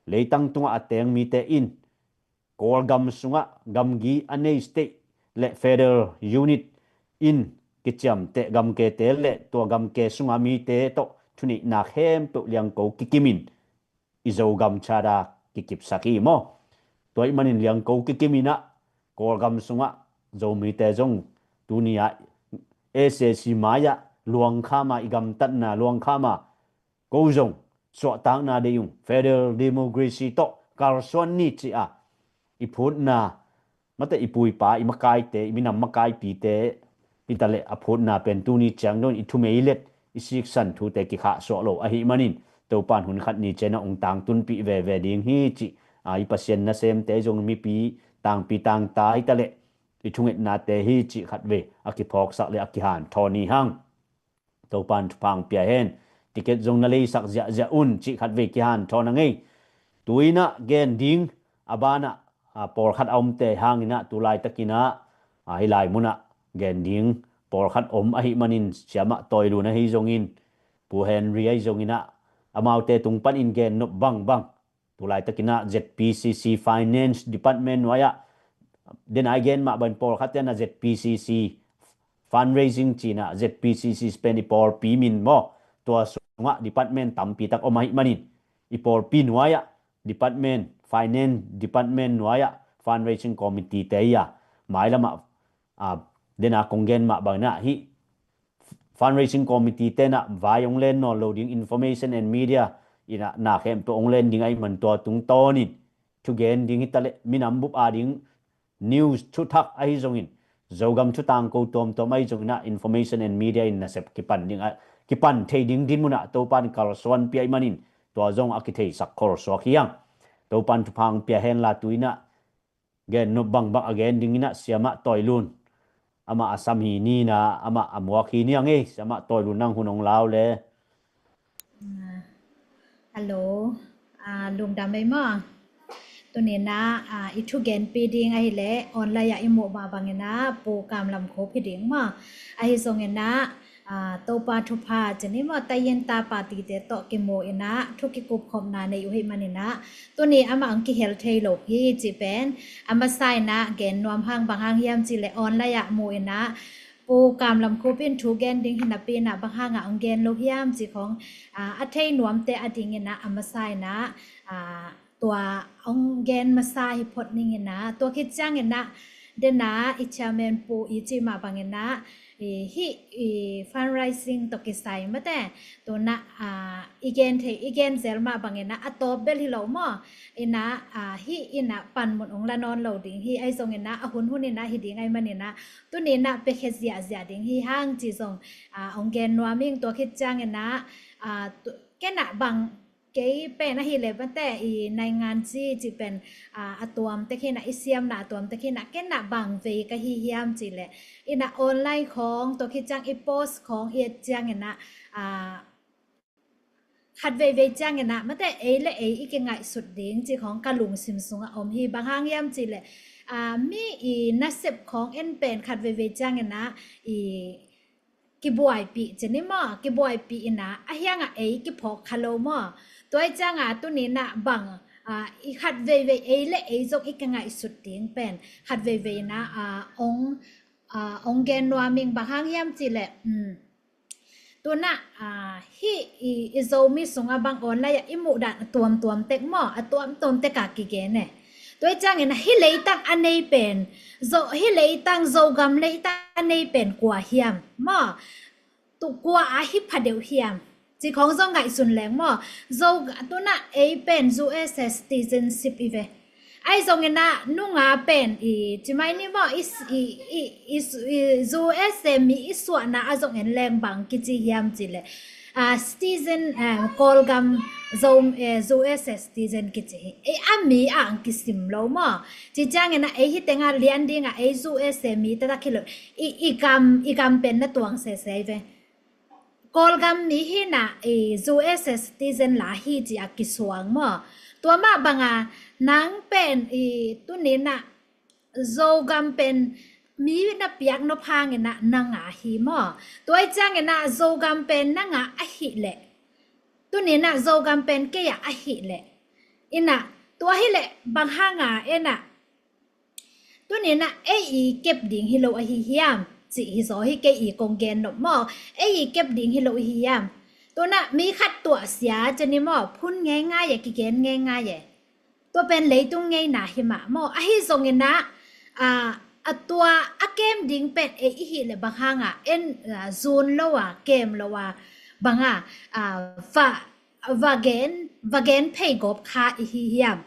leitang tungah a teng mite in Kawlgam sungah gamgi a nei state le federal unit in kiciamteh gamkete le tua gamke sunga mite tawh thuneihna khempeuh liangko kikimin i Zogam Charter kikipsak hi maw? Tua ih manin liangko kikiminah Kawlgam sungah Zomite zong tuni-ah S A C mai-ah luangkhama i gamtatna luangkhama ko zong suahtakna deih ung federal democracy tawh kalsuan ni ci-a i phutna mate i puipa i makaite i minam makaipite hita le a phutna pen tuni ciang dong i thumeilet i siksan thute kikhahsuah lo ahi manin Topan hun khat ni cianah ong tangtunpih veve ding hi ci a i Pasian nasemte zong mipi tangpi tangta hita le i thungetnate hi ci khatvei a kiphawksak le a kihanthawn hi hang. Topan thupha hong pia hen. Ticket zong na leisak ziahziah un cih khatvei kihanthawn a ngei. Tuinah gen ding a banah a, pawlkhat a omte hanginah tulaitakinah a, hih lai munah gen ding pawlkhat om ahi manin siamah tawi lun ahi zongin Pu Henry ahi zonginah amaute tung panin gen nop bangbang tulaitakinah Z P C C Finance Department nuai-ah dena i gen mah bangin pawlkhatte na Z P C C fundraising cinah Z P C C spend i pawlpi min maw tua sungah department tampi tak om ahi manin i pawlpi nuai-ah department finance department nuai-ah fundraising committee te hi a mailamah a dena kong gen mah banginah hih fundraising committee tenah vai hong len nawn lo ding information and media inah na khempeuh hong len ding ahi man tua tungtawnin thugen ding hita le minam bup a ding news thuthak ahi zongin Zogam thutangko tuamtuam ahi zonginah information and media in nasep kipan ding a kipan thei ding dinmunah Topan kalsuan pia ahi manin tua zong a kitheisak kholsuak hi hang. Topan thupha hong pia henla tuinah gen nop bangbang a gen dinginah siamah tawi lun amah a sam hi nina amah a muak hi ni a ngei siamah tawi lun nang hun hong lau le. Hello, lungdam ei maw? Tuninah i thugenpi ding ahileh online ah i muh mah banginah Pu Kam Lam Khup hi ding maw? Ahi zonginah Topa thupha cini maw tayin ta patite tawh kimu inah thu kikupkhopna nei uh hi maninah tuni amah ang kihel thei lo hi ci pen a masa inah gen nuam hang bang hang hiam ci le online ah mu inah Pu Kam Lam Khup in thu gen ding hinapi inah bang hangah ang gen lo hiam ci khong a thei nuamte a dinginah a masa inah tua ong gen masa hi phot ninginah tua khit cianginah dena i chairman pu i ci mah banginah I, hih, i, fundraising tawh kisai mate, tu-in ah, a, i gen thei, i gen zel mah bangin ah a tawp bel hi lo maw. In ah, a, hih in ah panmun hong la nawn lo ding hi, ahi zongin ah a hunhun in ah hi ding ahih manin ah, tuni-in ah piakhia ziahziah ding hi hang cih zong, a, hong gen nuam ing. Tua khit ciangin ah, a, tu-, ken ah bang, kei pen ahih leh mate, i naingan ci, cih pen, a, a tuam tek hi-in ah, i siamna a tuam tek hi-in ah, ken ah bang vei ka hi hiam cih leh, in ah online khawng, tua khit ciang i post khawng i et ciangin ah, a, khat veivei ciangin ah mate, ei le ei i kingaihsut ding cih khawng ka lungsim sungah om hi. Bang hang hiam cih leh, a, mi i nasep khawng en pen khat veivei ciangin ah i kibuaipih ci ni maw, kibuaipih in ah, a hiang ah ei kiphawk kha lo maw. Tua ahih ciang ah tuni-in ah bang, a, i khat veivei ei le ei zong i kingaihsut ding pen khat veivei in ah, a, hong, a, hong gen nuam ing. Bang hang hiam cih leh, um, tu-in ah, a, hih i, i Zomi sungah bang online ah i muhdan a tuamtuam tek maw, a tuamtuam tek a kigen e. Tua ahih ciangin ah hih leitang a nei pen, Zo, hih leitang Zogam leitang a nei pen kua hiam maw? Tu kua a hi pha deuh hiam cih khawng zong ngaihsun leng maw. Zo, tu-in ah ei pen U S A citizenship i ve. Ahi zongin ah nunga pen i, ci mai ni maw, i, i, i, i, i U S A mi i suahna ah zong en leng bang kici hiam cih leh, a, citizen, em, Kawlgam Zo, eh, U S A citizen kici hi. Ei a mi ah hong kisim lo maw. Cih ciangin ah ei hih teng ah lian ding ah ei U S A mi taktak hi lo. I, i gam, i gam pen na tuang sese hi ve. Kawlgam mi hi-in ah, i, U S A citizen la hi ci a kisuang maw. Tua mah bang a nang pen, i, tuni-in ah Zogam pen mi na piak nop hangin ah na ngah hi maw. Tua ahih ciangin ah Zogam pen na ngah ahih leh, tuni-in ah Zogam pen kei ah ahih leh, in ah, tua hi leh bang hang a en ah, tuni-in ah ei i kep ding hi lo ahi hiam cih hi zaw hi. Kei i kong gen nop maw, ei i kep ding hi lo ahi hiam. Tu-in ah mi khat tuahsia ci ni maw, phun ngeingai e, kigen ngeingai e. Tua pen leitung ngeina hi mah maw. Ahi zongin ah, a, a tua a kem ding pen ei i hih leh bang hang a en, a, zun lo a, kem lo a, bang a, a, va, va gen, va gen phei gawp kha i hi hiam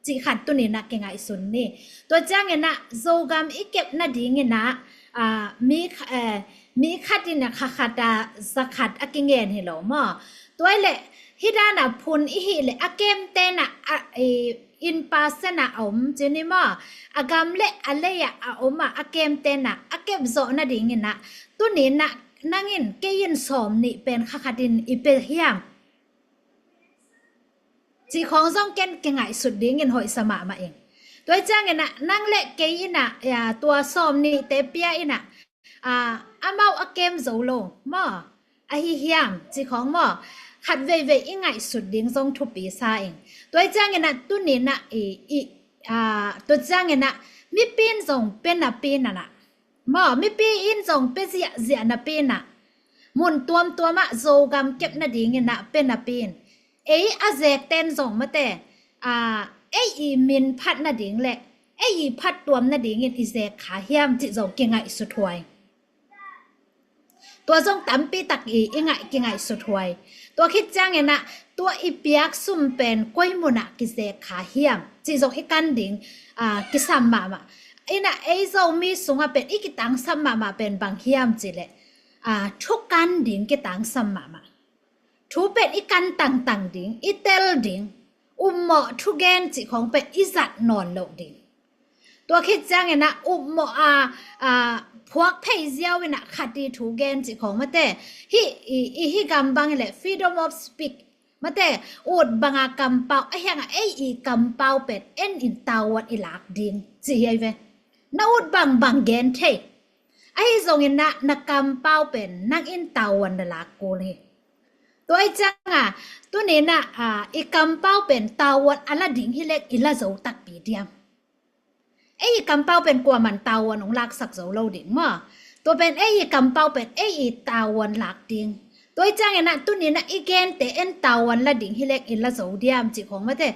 cih khat tuni-in ah kingaihsun ni. Tua ciangin ah Zogam i kep nadingin ah, a, mi kh-, eh, mi khat in ah kha khat a za khat a kingen hi lo maw. Tua hi leh hih dan a phun i hih leh a kemte in ah, a, i, in percent a om ci ni maw. A gam le a lei ah a om a, a kemte in ah a kep zawh nadingin ah tuni-in ah nang in kei in sawm nih pen kha khat in i pe hiam cih khawng zong ken kingaihsut dingin hoihsa mahmah ing. Tua ahih ciangin ah nang le kei in ah, ya, tua sawm nihte pia in ah, a, amau a kem zo lo maw, ahi hiam cih khawng maw, khat veivei i ngaihsut ding zong thupi sa ing. Tua ahih ciangin ah tuni-in ah i, i, a, tua ciangin ah mipi in zong pe napi in ah maw, mipi in zong pe ziahziah napi in ah, mun tuamtuam ah Zogam kep nadingin ah pe napi in, ei a zekte in zong mate, a, ei i min phat nading le ei i phattuam nadingin i zek kha hiam cih zong kingaihsut huai. Tua zong tampi tak i, i ngaih, kingaihsut huai. Tua khit ciangin ah tua i piak sum pen koi mun ah kizek kha hiam cih zong i kan ding, a, kisam mahmah. In ah ei Zomi sungah pen i kitangsam mahmah pen bang hiam cih leh, a, thu kan ding kitangsam mahmah. Thu pen i kan tangtang ding, i tel ding, upmawh thugen cih khawng pen i zat nawn loh ding. Tua khit ciangin ah upmawh a, a, phuak phei ziau in ah khat i thugen cih khawng mate, hih, i, i hih gam bang hi leh freedom of speech mate, ut bang a kampau, a hiang ah ei i kampau pen en in tavuan i lak ding cih hi ai ve. Na ut bangbang gen thei. Ahi zongin ah na kampau pen nang in tavuan na lak kul hi. Tua ahih ciang a, tuni-in ah, a, i kampau pen tavuan a la ding hi leng i la zo takpi diam. Ei i kampau pen kuaman tavuan hong laksak zo lo ding maw. Tua pen ei i kampau pen ei i tavuan lak ding. Tua ahih ciangin ah tuni-in ah i gente en tavuan la ding hi leng i la zo diam cih khawng mate,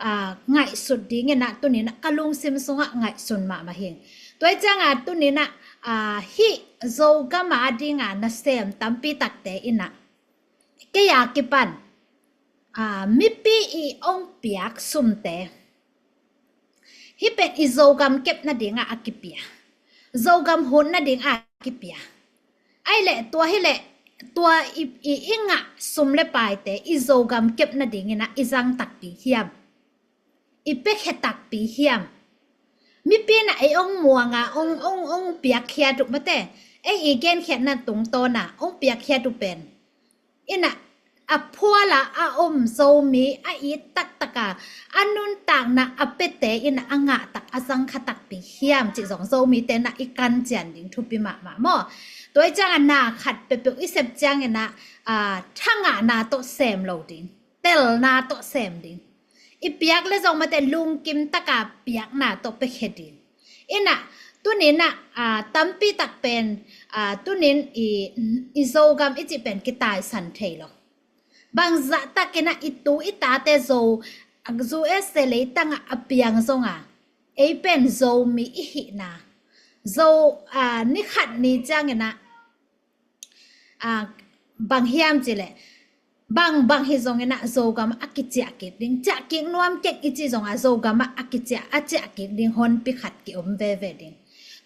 a, ngaihsut dingin ah tuni-in ah ka lungsim sungah ngaihsun mahmah hi ing. Tua ahih ciang a tuni-in ah, Aa, hih Zogam a dinga nasem tampi takte in ah, kei a kipan, aa, mipi i ong piak sumte, hih pen i Zogam kep nadinga a kipia, Zogam hut nadinga a kipia. Ai leh tua hi leh tua i, i, i ngah sum le paite i Zogam kep nadingin ah i zang takpi hiam? I piakhia takpi hiam? Mipi in ah ei ong muanga ong, ong, ong piakkhiat uh mate, ei i genkhiatna tungtawna ong piakkhiat uh pen in ah a phuala a om Zomi a it taktaka a nuntakna a piate in ah a ngahtak a zangkha takpi hiam cih zong Zomite in ah i kancian ding thupi mahmah maw? Tua i cianga na khat peuhpeuh i sep ciangin ah, aa, thangahna tawh sem lo ding, telna tawh sem ding. I piak le zong mate lungkim taka piakna tawh piakhia ding. In ah tuni in ah, aa, tampi tak pen, aa, tuni in i, i Zogam i cih pen kitaisan thei lo. Bangzah takin ah i tu i tate Zo, U S A leitangah a piang zonga ei pen Zomi i hihna, Zo, aa, ni khat ni ciangin ah, aa, bang hiam cih leh bang, bang hi zongin ah Zogam a kiciah kik ding, ciah kik nuam kek i cih zongah Zogam ah a kiciah, a ciah kik ding honpi khat kiom veve ding.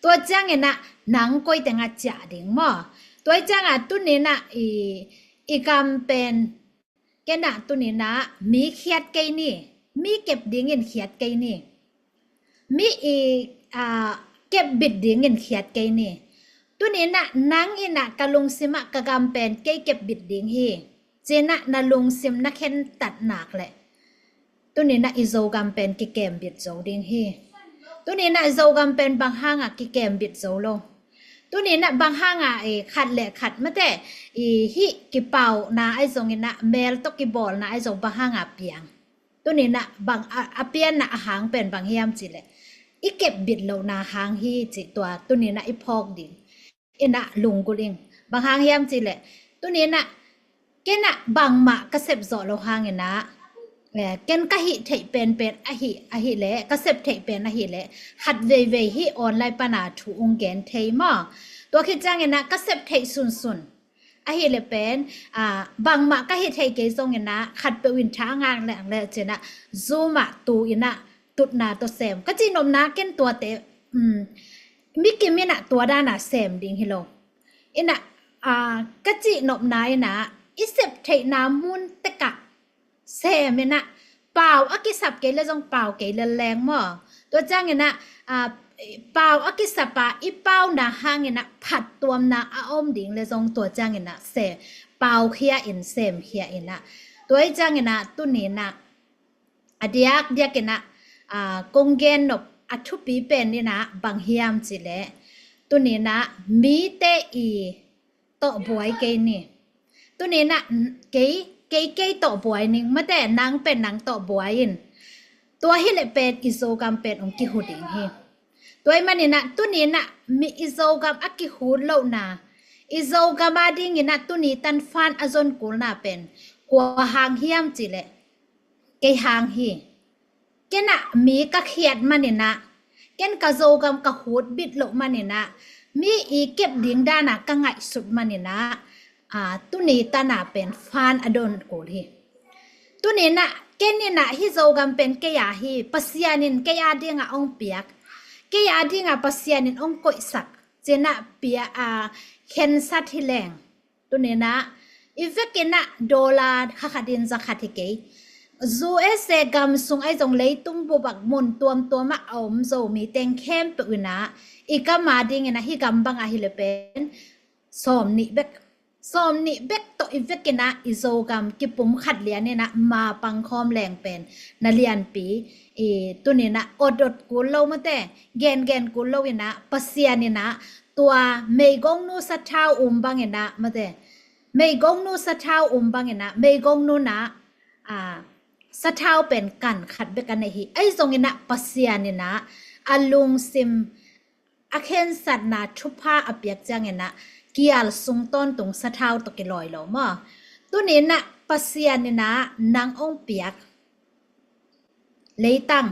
Tua ciangin ah nang koi tengah ciah ding maw? Tua i ciangah tuni in ah i, i gam pen ken ah tuni in ah mi khiat kei ni, mi kep dingin khiat kei ni, mi i, aa, kep bit dingin khiat kei ni. Tuni in ah nang in ah ka lungsim ah ka gam pen kei kep bit ding hi ci-in ah na lungsim na khentat nak leh tuni in ah i Zogam pen kikem bit zo ding hi. Tuni in ah i Zogam pen bang hangah kikem bit zo lo? Tuni in ah bang hangah i khat le khat mate i hih kipauna ahi zongin ah mel tawh kibawlna ahi zong bang hangah piang? Tuni in ah bang a, a pianna a hang pen bang hiam cih leh i kep bit lohna hang hi cih tua tuni in ah i phawk ding. In ah lunggulh ing. Bang hang hiam cih leh tuni in ah ken ah bangmah ka sep zawh loh hangin ah, eh, ken ka hih theih penpen ahih, ahih leh, ka sep theih pen ahih leh khat veivei hih online pana thu ong gen thei maw? Tua khit ciangin ah ka sep theih sunsun ahih leh pen, aa, bangmah ka hih thei kei zongin ah khatpeuh in tha a ngak leh, leh ci-in ah Zoom ah tu in ah tutna tawh sem. Ka cihnopna ken tuate, um, mi kim in ah tua dana sem ding hi lo. In ah, aa, ka cihnopna in ah i sep theihna mun tekah sem in ah pau a kisap kei le zong pau kei lel leng maw? Tua ciangin ah, aa, pau a kisap a i pauna hangin ah phattuamna a om ding le zong tua ciangin ah se, pau khia in sem khia in ah. Tua i ciangin ah tuni in ah a diakdiak in ah, aa, kong gen nop a thupi pen in ah bang hiam cih leh tuni in ah mite i tawh buai kei ni. Tuni in ah kei, kei, kei tawh buai ning mate, nang pen nang tawh buai in. Tua hi leh pen i Zogam pen ong kihu ding hi. Tua ahih manin ah tuni in ah mi i Zogam a kihut lohna, i Zogam a dingin ah tuni tan fan a zon kulna pen kua hang hiam cih leh kei hang hi. Ken ah mi ka khiat manin ah, ken ka Zogam ka hut bit loh manin ah, mi i kep ding dana ka ngaihsut manin ah, aa, tuni tana pen fan a don kul hi. Tuni in ah ken in ah hih Zogam pen kei a hi, Pasian in kei a dinga ong piak, kei a dinga Pasian in ong koihsak ci-in ah pia, aa, khensat hi leng. Tuni in ah i vekin ah dollar kha khat in za khat hi kei. U S A gam sung ahi zong leitung bubak mun tuamtuam ah a om Zomi teng khempeuh in ah i gam a dingin ah hih gam bang ahih leh pen sawm nih bek, sawm nih bek tawh i vekin ah i Zogam kipum khat lian in ah ma pangkhawm leng pen na lianpi. I tuni in ah otot kul lo mate, gengen kul lo in ah Pasian in ah tua meigongnu sathau um bangin ah mate, meigongnu sathau um bangin ah meigongnu in ah, aa, sathau pen kan khat bek a nei hi. Ahi zongin ah Pasian in ah a lungsim a khensatna thupha a piak ciangin ah kial sung tawntung sathau tawh kilawi lo maw? Tuni in ah Pasian in ah nang ong piak leitang,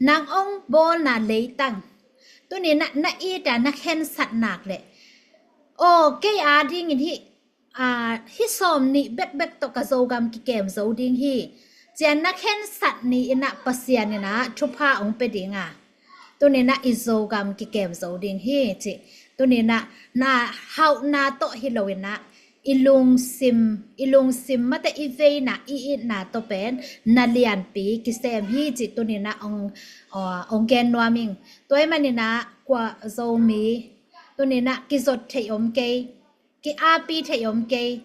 nang ong bawlna leitang, Tuni na, na it a na khensat nak leh, aw, kei adingin hih, aa, hih sawm nih bekbek tawh ka Zogam kikem zo ding hi, ci-a na khensat ni in ah Pasian in ah thupha hong pia ding a, tuni na i Zogam kikem zo ding hi, ci. Tuni na, na hauhna tawh hi lo in ah, i lungsim, i lungsim mate i veina, i itna tawh pen na lianpi kisem hi, ci tuni na hong, aw, hong gen nuam ing. Tua ahih manin ah kua Zomi tuni na kizot theih om kei, ki-api theih om kei,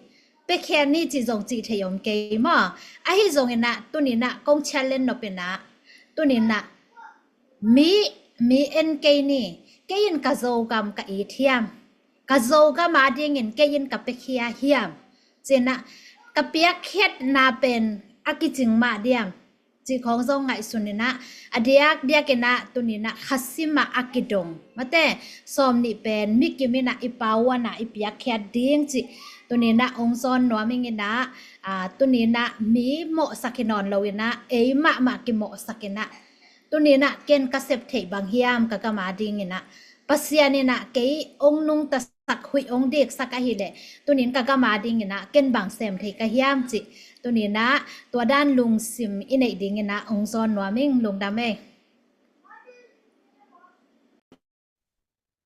piakhia ni ci zong ci theih om kei maw. Ahi zongin ah tuni na kong challenge nop in ah, tuni na mi, mi en kei ni. Kei in ka Zogam ka it hiam? Ka Zogam adingin kei in ka piakhia hiam? Ci-in ah ka piakkhiatna pen a kicing mah diam, cih khawng zong ngaihsun in ah, a diakdiak in ah tuni na khasim ah a kidong mate sawm nih pen mi kim in ah i pauan ah i piakkhiat ding, cih tuni na hong zawn nuam ing in ah, aa, tuni na mi mawhsak hi nawn lo in ah, ei mahmah kimawhsak in ah, tuni na ken ka sep theih bang hiam ka gam adingin ah? Pasian in ah kei hong nungta sak, huih hong diksak ahih leh tuni in ka gam adingin ah ken bang sem thei ka hiam, cih tuni na tua dan lungsim i neih dingin ah hong zawn nuam ing. Lungdam ei.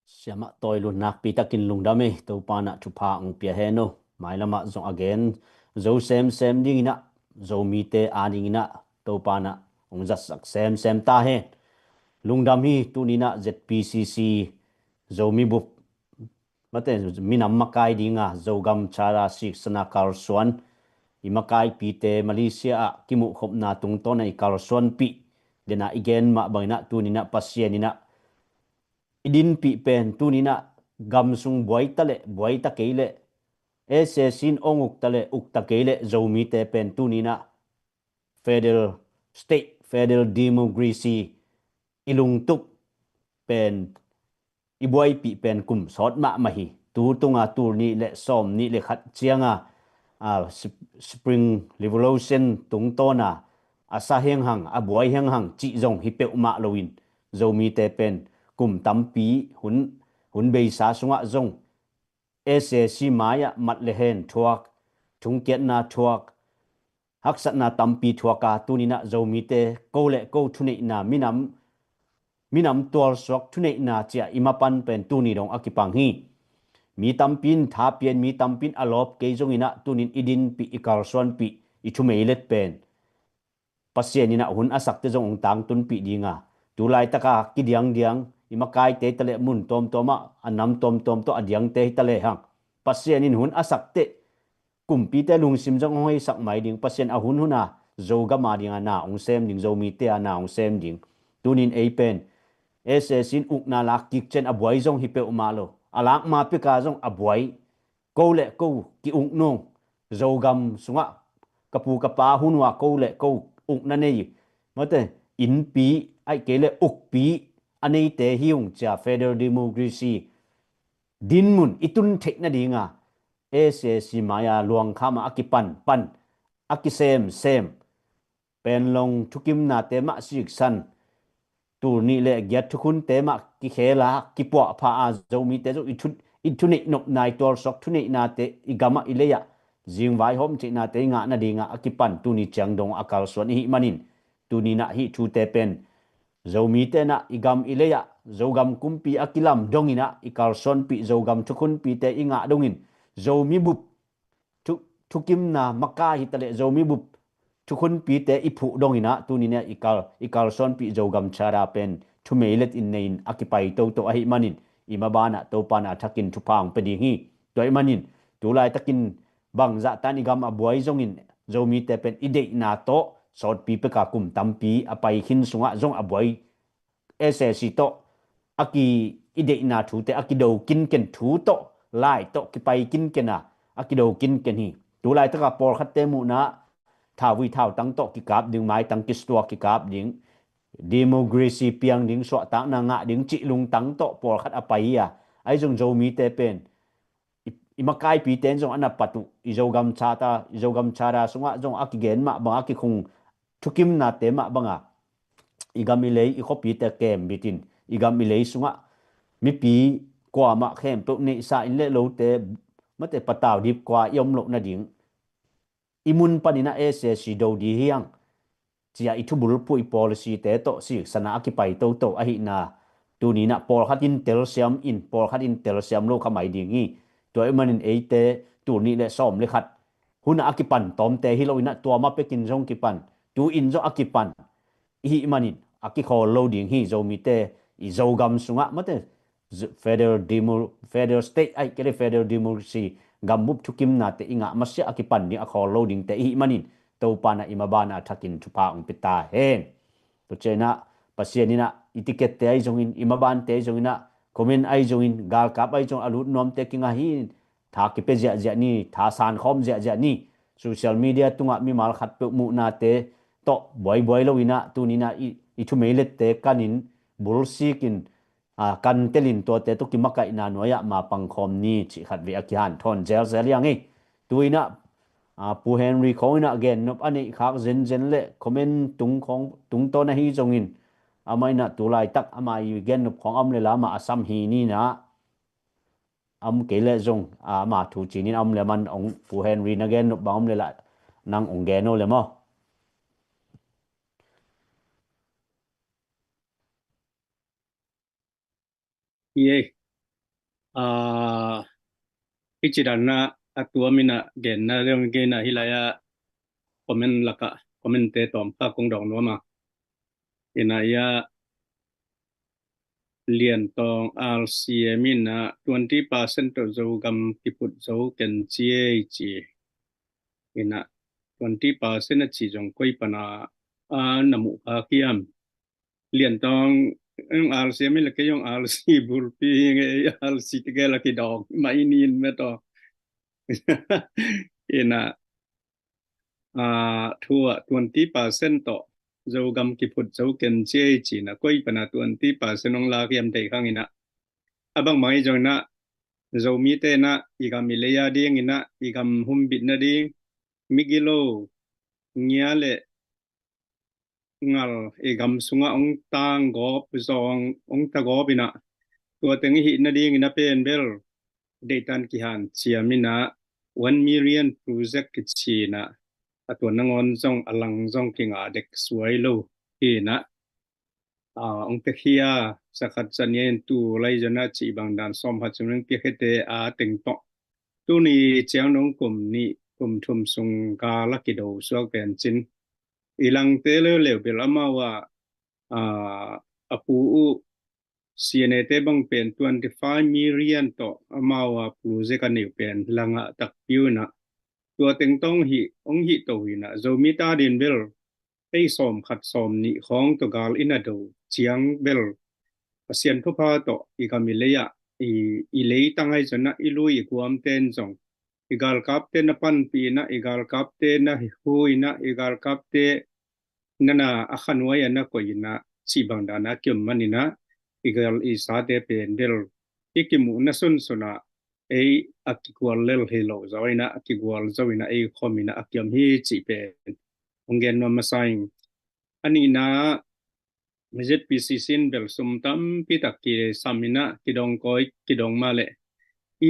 Siamah Tawi Lun, nakpi takin lungdam ei. Topa in ah thupha hong pia hen aw. Mailam ah zong a gen zo semsem dingin ah, Zomite adingin ah Topa in ah hong zatsak semsem ta hen. Lungdam hi. Tuni in ah Z P C C Zomi bup mate minam makai ding a Zogam Charter siksana kalsuan, i makaipite Malaysia ah kimuhkhopna tungtawn a i kalsuanpih, den a i gen mah bangin ah tuni in ah Pasian in ah i dinpih pen tuni in ah gam sung buai ta leh buai ta kei leh, S A C in hong uk ta leh uk ta kei leh, Zomite pen tuni in ah federal state, federal democracy i lungtup pen, i buaipih pen kum sawt mahmah hi. Tu tunga tul nih le sawm nih le khat cianga, a, Sp-, Spring Revolution tungtawna a sa henghang, a buai henghang cih zong hi peuhmah loin, Zomite pen kum tampi hun, hun beisa sungah zong S A C mai-ah mat le hen thuak, thungkiatna thuak, haksatna tampi thuak a, tuni in ah Zomite ko le ko thuneihna, minam, minam tualsuak thuneihna ci-a i mapan pen tuni dong a kipang hi. Mi tampi in tha pia in, mi tampi in a lawp kei zongin ah tuni in i dinpih, i kalsuanpih, i thumeilet pen Pasian in ah hun a sakte zong hong tangtunpih ding a, tu laitaka kidiangdiang i makaite hi ta leh, mun tuamtuam ah, a nam tuamtuam tawh a diangte hi ta lehang, Pasian in hun a sakte kumpite lungsim zong hong heisak mai ding. Pasian a hunhun a Zogam ading a na hong sem ding, Zomite a na hong sem ding. Tuni in ei pen S A C in ukna lak kik ciang a buai zong hi peuhmah lo, a lak ma pek a zong a buai, ko le ko ki-uk nung, Zogam sungah ka pu ka pa hun uh a ko le ko ukna nei, mate, innpi, ahih kei leh ukpi a neite hi ung ci-a federal democracy dinmun i tun theih nading a S A C mai-a luangkham ah a kipanpan, a kisemsem, Panglong thukimnate mah siksan, tul nih le giat thukhunte mah kikhel a, kipuahpha a, Zomite zong i thu, i thuneih nopna, i tualsuak thuneihnate i gam ah, i lei ah zingvai hawmceihnate i ngah nading ah a kipan tuni ciang dong a kalsuan i hih manin, tuni in ah hih thute pen Zomite in ah i gam i lei ah, Zogam kumpi a kilam dongin ah i kalsuanpih, Zogam thukhunpite i ngah dongin, Zomi bup thu, thukimna makai hi ta leh, Zomi bup thukhunpite i phuh dongin ah tuni in ah i kal, i kalsuanpih Zogam Charter pen thumeilet in nei in a kipai toto ahih manin, i maban ah Topa in a thakin thupha hong pia ding hi. Tua ahih manin, tu laitakin bangzah tan i gam a buai zongin, Zomite pen i deihna tawh sawtpi pek a kum tampi a pai khin sungah zong a buai, S A C tawh a ki, i deihna thute a kido kinken, thu tawh, lai tawh kipai kinken a, a kido kinken hi. Tu laitaka pawlkhatte muhna thauvui thautang tawh kikap ding, maitang kistua kikap ding, democracy piang ding, suahtakna ngah ding cih lungtang tawh pawlkhat a pai hi a, ahi zong Zomite pen i, i makaipite in zong a na pat uh, i Zogam Charter, i Zogam Charter sungah zong a kigen mah bang, a kikhung thukimnate mah banga i gam i lei, i khuapite kembit in, i gam i lei sungah mipi kuamah khempeuh neihsa in le lote mate patau dip kua i om loh nading i mun panin ah S A C do ding hi hang ci-a i thubulphuh i policy te tawh siksan a kipai toto ahihna, tuni-in ah pawlkhat in telsiam in pawlkhat in telsiam lo kha mai ding hi. Tua ahih manin eite tul nih le sawm le khat hun ah a kipan tawmte hi lo-in ah tua ma pekin zong kipan, tu-in zong a kipan i hih manin a kikhawl lo ding hi. Zomite i Zogam sungah mate federal demo, federal state ai kei le federal democracy gambup thukimnate i ngah masiah a kipan ding a khawl lo dingte i hih manin Topa in ah i maban a thakin thupha hong pia ta hen. Tua ciangin ah Pasian in ah i ticket-te ahi zongin i mabante ahi zongin ah comment ahi zongin galkap ahi zongin a lut nuamte kingah hi. Tha kipia ziahziah ni, tha sankhawm ziahziah ni. Social media tungah mimal khatpeuh muhnate tawh buaibuai lo-in ah tuni-in ah i, i thumeilette kanin bulsikin a, kan telin tuate tawh kimakaihna nuai-ah mapang khawm ni cih khatvei a kihanthawn zelzel hi hang hi. Tu-in ah a, Pu Henry khawng in ah gennop a neih khak zenzen le comment tung khawng tungtawn ahi zongin amah in ah tu laitak ama i gennop khawng a om le la amah a sam hi ni-in ah a om kei le zong a, ama thu cinin a om le man ong Pu Henry na gennop bang om le la nang ong gen o le maw? Ye. A, i ci dan na a tuam in ah genna leong gen a hi lai a comment lakah comment-te tawm kha kong dawng nuam a. Ina ia Lian Tawng R C M in ah twenty percent tawh Zogam kiphut zo ken ci ei ci. Ina twenty percent a ci zong koi pana a na muh kha kiam. Lian Tawng ong R C M in la kei ong R C bulpi nge R C tige la kidawng mai nin me to. Ina a, thu ah twenty percent tawh Zogam kiphut zo ken ci ei ci-in ah koi pana twenty percent ong lak hiam thei khang in ah a bangmah i zong in ah Zomite in ah i gam i lei a ding in ah i gam humbit nading migilo ngia le ngal i gam sungah ong tang gawp zawng ong ta gawp in ah tua teng i hih nading in ah pen bel deihtan kihan ciam in ah one million project kici in ah a tua nangawn zong a lang zong kinga dek suai lo hi in ah a, ong pia khia zakhat zania in tu lai zong ah cih bang dan sawm khat sung ong pia khiate a teng tawh tuni ciang nong kum nih kum thum sung gal a kido suak pen cin i langte leuleu bel amau a, a, a pu uh C N A te bang pen twenty five million tawh amau a project a neu pen langah takpi uh in ah tua teng tawh ong hih ong hih to hi in ah Zomi ta din bel ei sawm khat sawm nih khawng tawh gal in a do ciang bel Pasian thupha tawh i gam i lei ah i, i leitang ahi zong ah i lui i guamte in zong i galkapte na panpih in ah i galkapte na hu in ah i galkapte nana a khanuai a na koih in ah cih bang dan a kiom man in ah i gal i sate pen bel i kimuhna sunsun ah ei a kigual lel hi lo zo in ah a kigual zo in ah ei khawm in ah a kiom hi cih pen hong gen nuam masa ing. A nihna Z P C C in bel sum tampi tak kisam in ah kidong kawi kidong mah leh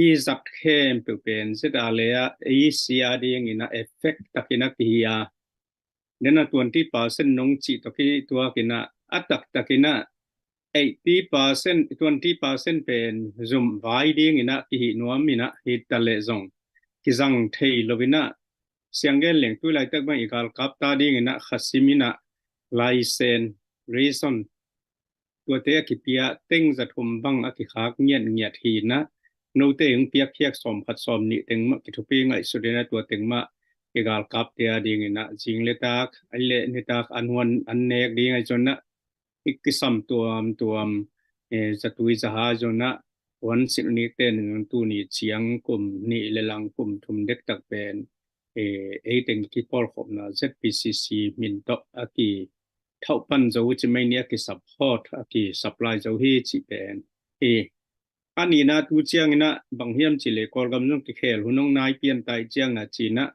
i zat khempeuh pen Z R le ah ei sia ding in ah effect tak in ah kihi a. Nena twenty percent nong cih tawh kituak in ah a taktak in ah eighty percent twenty percent pen zum vai ding in ah kihi nuam in ah hi ta leh zong kizang thei lo in ah siang gen leng tu laitak bang i galkap ta ding in ah khasim in ah laisen reason tuate a kipia teng za thum bang a kikhak ngiatngiat hi in ah note hong piakkhiak sawm khat sawm nih teng mah kithupi ngaihsut in ah tua teng mah i galkapte a ding in ah zing le tak ai le nitak an huan an nek ding ahi zong ah i kisam tuamtuam, eh, zatui zaha zong ah huan sin nik ten tuni ciang kum nih le lang kum thum dektak pen, eh, ei teng kipawlkhopna Z P C C min tawh a kithauh pan zo ci mai ni a kisupport a kisupply zo hi cih pen hi. A nihna tu ciang in ah bang hiam cih leh Kawlgam zong kikhel hun hong nai pian tai ciang a ci in ah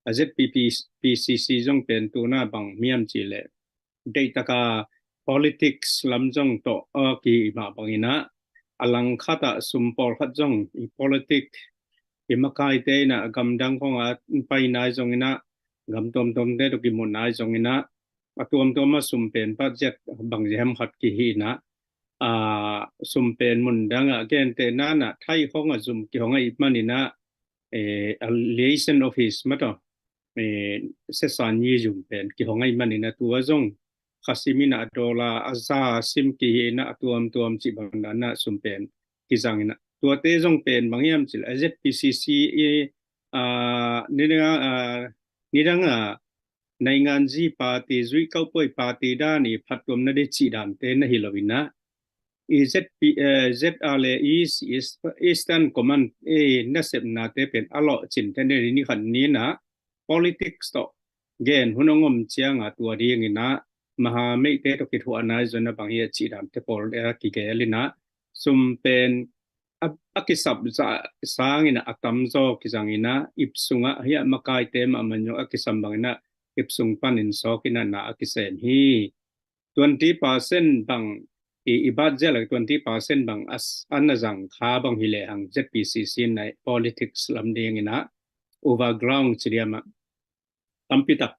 a Z P P, P C C zong pen tu in ah bang hiam cih leh deihtaka politics lam zong tawh a ki mah bang in ah a langkhat ah sum pawlkhat zong i politic i makaite in ah gamdang khawng a pai nai zongin ah, gam tuamtuamte tawh kimu nai zongin ah, a tuamtuam a sum pen budget bang ziaham khat kihi in ah, a, sum pen mundang ah gentehna in ah Thai khawng a zum kihong ahih manin ah, eh, a liaison office mah tawh, eh, Sesanyi zum pen kihong ahih manin ah tua zong kha sim in ah dollar a za sim kihi in ah a tuamtuam cih bang dan ah sum pen kizang in ah tuate zong pen bang hiam cih leh Z P C C i, a, nidang a, a, nidang a nainganzi party, zuih kauhpawh party dan i phattuamna ding cih dante na hi lo in ah, i Z P, eh, Z R A East, East, Eastern Command, eh, nasepnate pen a lawh cin te ne ni khan ni in ah politics tawh gen hun hong om ciang a tua ding in ah maha meite tawh kithuah nai zong a bang hi a cih dante pawl a kigel in ah sum pen a, a kisap za sang in ah a tamzaw kizang in ah ip sung ah hi a makaite mahmah zong a kisam bang in ah ip sung panin sawk in ah na a kisem hi. Twenty percent bang i, i budget lak twenty percent bang a, a na zang kha bang hi lehang Z P C C in ah politics lam ding in ah overground ci diam ah tampi tak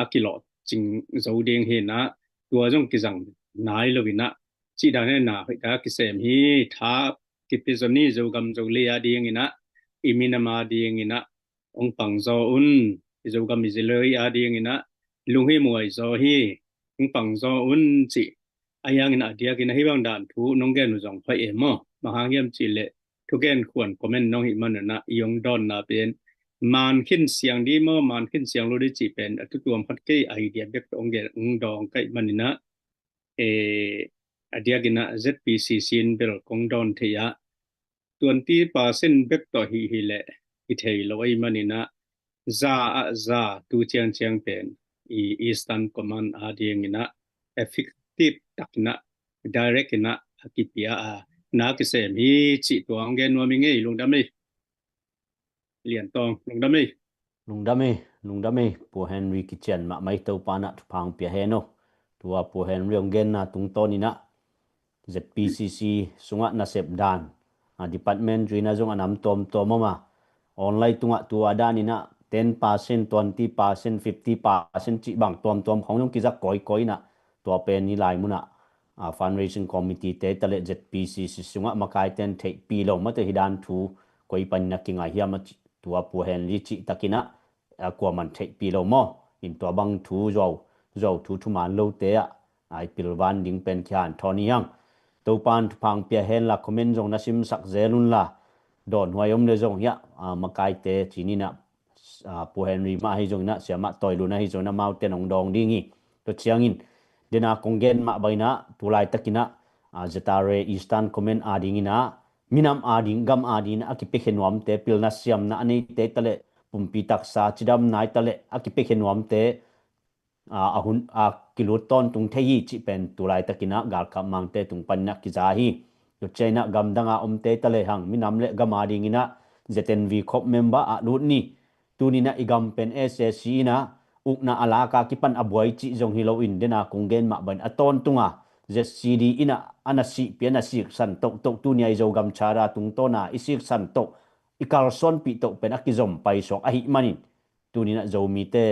a kilawh cing zo ding hi in ah tua zong kizang nai lo in ah cih dan in ah na hoih tak a kisem hi. Tha kipi zaw ni, Zogam Zolei a ding in ah i minam a ding in ah hong pang zaw un, i Zogam i Zolei a ding in ah lunghimhuai zaw hi, hong pang zaw un cih a hiang in ah a diak in ah hih bang dan thu nong gen uh zong hoih e maw? Bang hang hiam cih leh thugen khuan comment nong hih man un ah i hong dawnna pen man khin siang ding maw, man khin siang lo ding cih pen a tutuam khat kei idea bek tawh hong gen hong dawng ka hih man in ah, eh, a diak in ah Z P C C in bel kong dawn thei ah twenty percent bek tawh hi hi leh i thei lo ahih man in ah za ah za tu ciangciang pen i Eastern Command a ding in ah effective tak in ah direct in ah a kipia a na kisem hi cih tua hong gen nuam ing ei. Lungdam ei. Lian Tawng, lungdam ei. Lungdam ei, lungdam ei. Pu Henry kician mahmah ei, Topa in ah thupha hong pia hen aw. Tua Pu Henry hong genna tungtawn in ah Z P C C sungah nasep dan, a, department zuina zong a nam tuamtuam om a, online tungah tua dan in ah ten percent, twenty percent, fifty percent cih bang tuamtuam khawng zong kizak kawikawi in ah tua pen i lai mun ah, a, fundraising committee te ta leh Z P C C sungah makaite in theihpih lo mate hi dan thu koi panin a kingai hiam a cih tua Pu Henry cih tak in ah, a, kuaman theihpih lo maw? In tua bang thu zuau, zuau thu thuman lote ah, a, i pilvan ding pen kihanthawn hi hang. Topa in thupha hong pia hen la, comment zong na simsak zel un la, dawnhuai om leh zong hiah, a, makaite ci ni in ah, a, Pu Henry mah ahi zongin ah, Siamah Tawi Lun ahi zongin ah, amaute in hong dawng ding hi. Tua ciangin, den a kong gen mah bang in ah, tu laitak in ah, a, Z R A Eastern Command a ding in ah, minam a ding, gam a ding in ah a kipiakhia nuamte, pilna siamna a neite ta leh, pumpi taksa cidamna i ta leh a kipiakhia nuamte, a, a hun a kilut tawntung thei hi cih pen tu laitak in ah galkap mangte tung panin ah kiza hi. Tua ciang in ah gamdang a omte ta lehang minam leh gam a ding in ah Z N V corps member a lut ni. Tuni in ah i gam pen S A C in ah ukna a lak a kipan a buai cih zong hi loin, den a kong gen mah bang in a tawntung a Z C D in ah a na sihpih, a na siksan tohtoh, tuni a i Zogam Charter tungtawn a i siksan toh, i kalsuanpih toh pen a kizom paisuak ahih manin, tuni in ah Zomite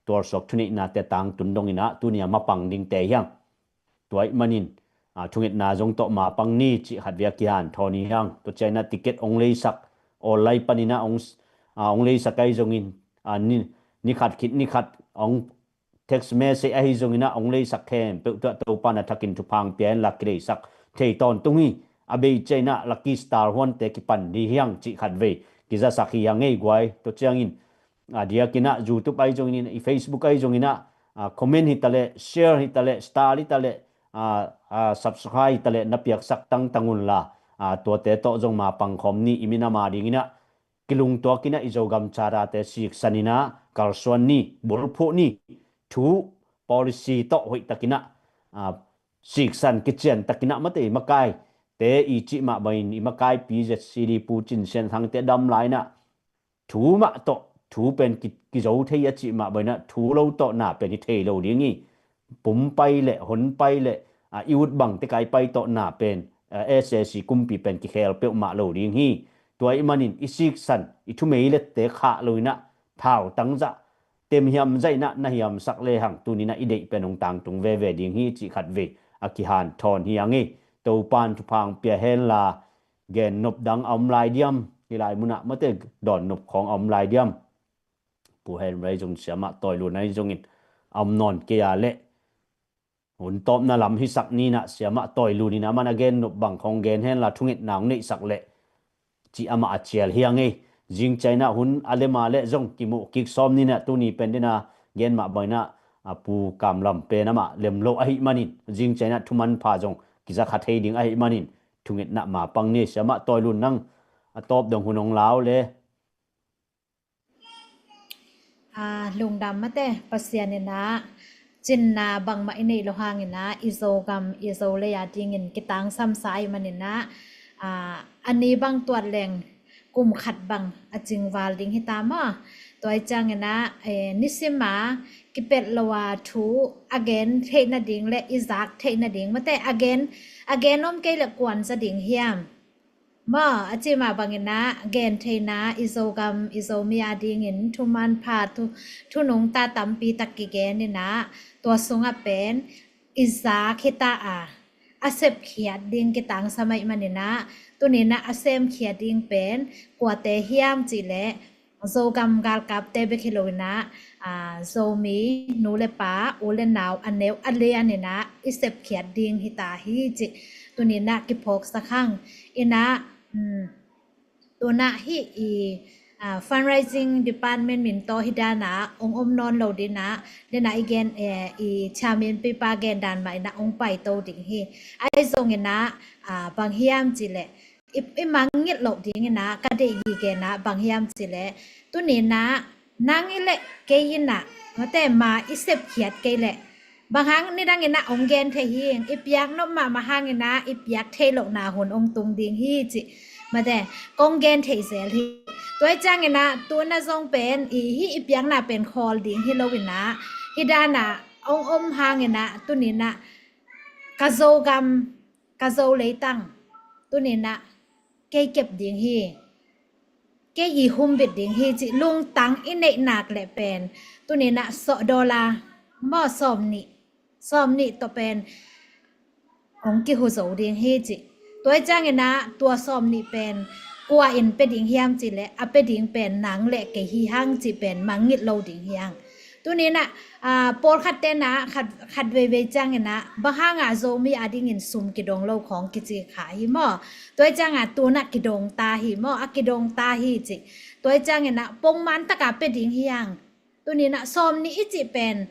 tualsuak thuneihnate tangtun dong in ah tuni a mapang dingte hi hang. Tua ahih manin, a, thungetna zong tawh mapang ni cih khatvei a kihanthawn hi hang. Tua ciang in ah ticket hong leisak, online panin ah hong, a, hong leisak ahi zongin, a, ni, ni khat khit ni khat hong text message ahi zongin ah hong leisak khempeuh tungah Topa in a thakin thupha hong pia hen la kileisak thei tawntung hi. A bei ciang in ah Lucky Star huante kipan ding hi hang cih khatvei kizasak hi hang ei guai. Tua ciangin, a, diakin ah YouTube ahi zongin, i Facebook ahi zongin ah, a, comment hi ta leh, share hi ta leh, star hi ta leh, a, a, subscribe hi ta leh na piaksak tangtang un la, a, tuate tawh zong mapang khawm ni. I minam a ding in ah kilungtuak in ah i Zogam Charter-te siksan in ah kalsuan ni, bulphuh ni. Thu, policy tawh hoih tak in ah, a, siksan kician tak in ah mate, i makaite i cih mah bangin i makaipi Z C D Pu Cin Sian Thangte dam lai in ah thu mah tawh, thu pen ki, kizo thei a cih mah bangin ah thu lo tawh na pen hi thei lo ding hi. Pum pai leh, hon pai leh, a, i ut bangte kai pai tawh na pen SAC kumpi pen kikhel peuhmah lo ding hi. Tua ahih manin i siksan, i thumei lette khah lo inah, thautang zah, temhiam zah inah na hiamsak lehang tuninah i deih pen hong tangtung veve ding hi cih khatvei a kihanthawn hi hang ei. Topan thupha hong pia henla, gennop dang a om lai diam? Hih lai munah mate dawnnop khawng a om lai diam? Pu Henry zong, Siamah Tawi Lun ahi zongin a om nawn kei a leh, hun tawpna lam hisak ninah Siamah Tawi Lun inah aman a gennop bang khawng gen henla thungetna hong neihsak leh cih amah a cial hi hang ei. Zing ciang inah hun a lem a leh zong kimuh kik sawm ninah tuni pen dena gen mah bang inah a Pu Kam Lam pen amah lem lo ahih manin zing ciang inah thumanpha zong kiza kha thei ding ahih manin thungetna mapang ni. Siamah Tawi Lun, nang a tawp dong hun hong lau le. Lungdam mate, Pasian inah cinna bangmah i neih lo hang inah i Zogam i Zolei a dingin kitangsamsa ahih man inah a ni bang tuat leng kum khat bang a cingval ding hita maw? Tua ahih ciang inah nisima kipelh lo a thu a gen theih nading le i zak theih nading mate, a gen, a gen om kei le kuan za ding hiam? Maw, a cih mah bang inah gen theihna i Zogam i Zomi a dingin thumanpha thu, thu nungta tampi tak kigen inah tua sungah pen i zak hita a, a sepkhiat ding kitangsam ahih man inah tuninah a semkhiat ding pen kuate hiam cih leh Zogam galkapte bek hi lo inah Zomi nu le pa, u le nau, a neu a lian inah i sepkhiat ding hita hi cih tuninah kiphawksak hang inah, tunah hih i fundraising department min tawh hi dana hong om nawn lo dinah, dena i gen, i chairman pipa gen dan mah inah hong paito ding hi. Ahi zong inah bang hiam cih leh i, i mangngilh loh ding inah ka deih gige inah bang hiam cih leh tuninah nang i le kei inah mate ma i sepkhiat kei leh bang hang nidang inah hong gen thei hi, i piak nop mahmah hang inah i piak thei lohna hun hong tung ding hi cih mate kong gen thei zel hi. Tua ahih ciang inah tuna zong pen i hih i piakna pen khawl ding hi lo inah hi dana hong om hang inah tuninah ka Zogam ka Zolei tang tuninah kei kep ding hi, kei i humbit ding hi cih lungtang i neih nak leh pen tuninah sawh dollar maw sawm nih, sawm nih tawh pen hong kihu zo ding hi cih. Tua ahih ciang inah tua sawm nih pen kua in pia ding hiam cih leh a pia ding pen nang le kei hi hang cih pen mangngilh lo ding hi hang. Tuninah pawlkhat tenah khat, khat veivei ciang inah bang hangah Zomi a dingin sum kidong lo khawng kici kha hi maw? Tua ahih ciangah tunah kidong ta hi maw? A kidong ta hi cih. Tua ahih ciang inah pongman taka pia ding hi hang. Tuninah sawm nih i cih pen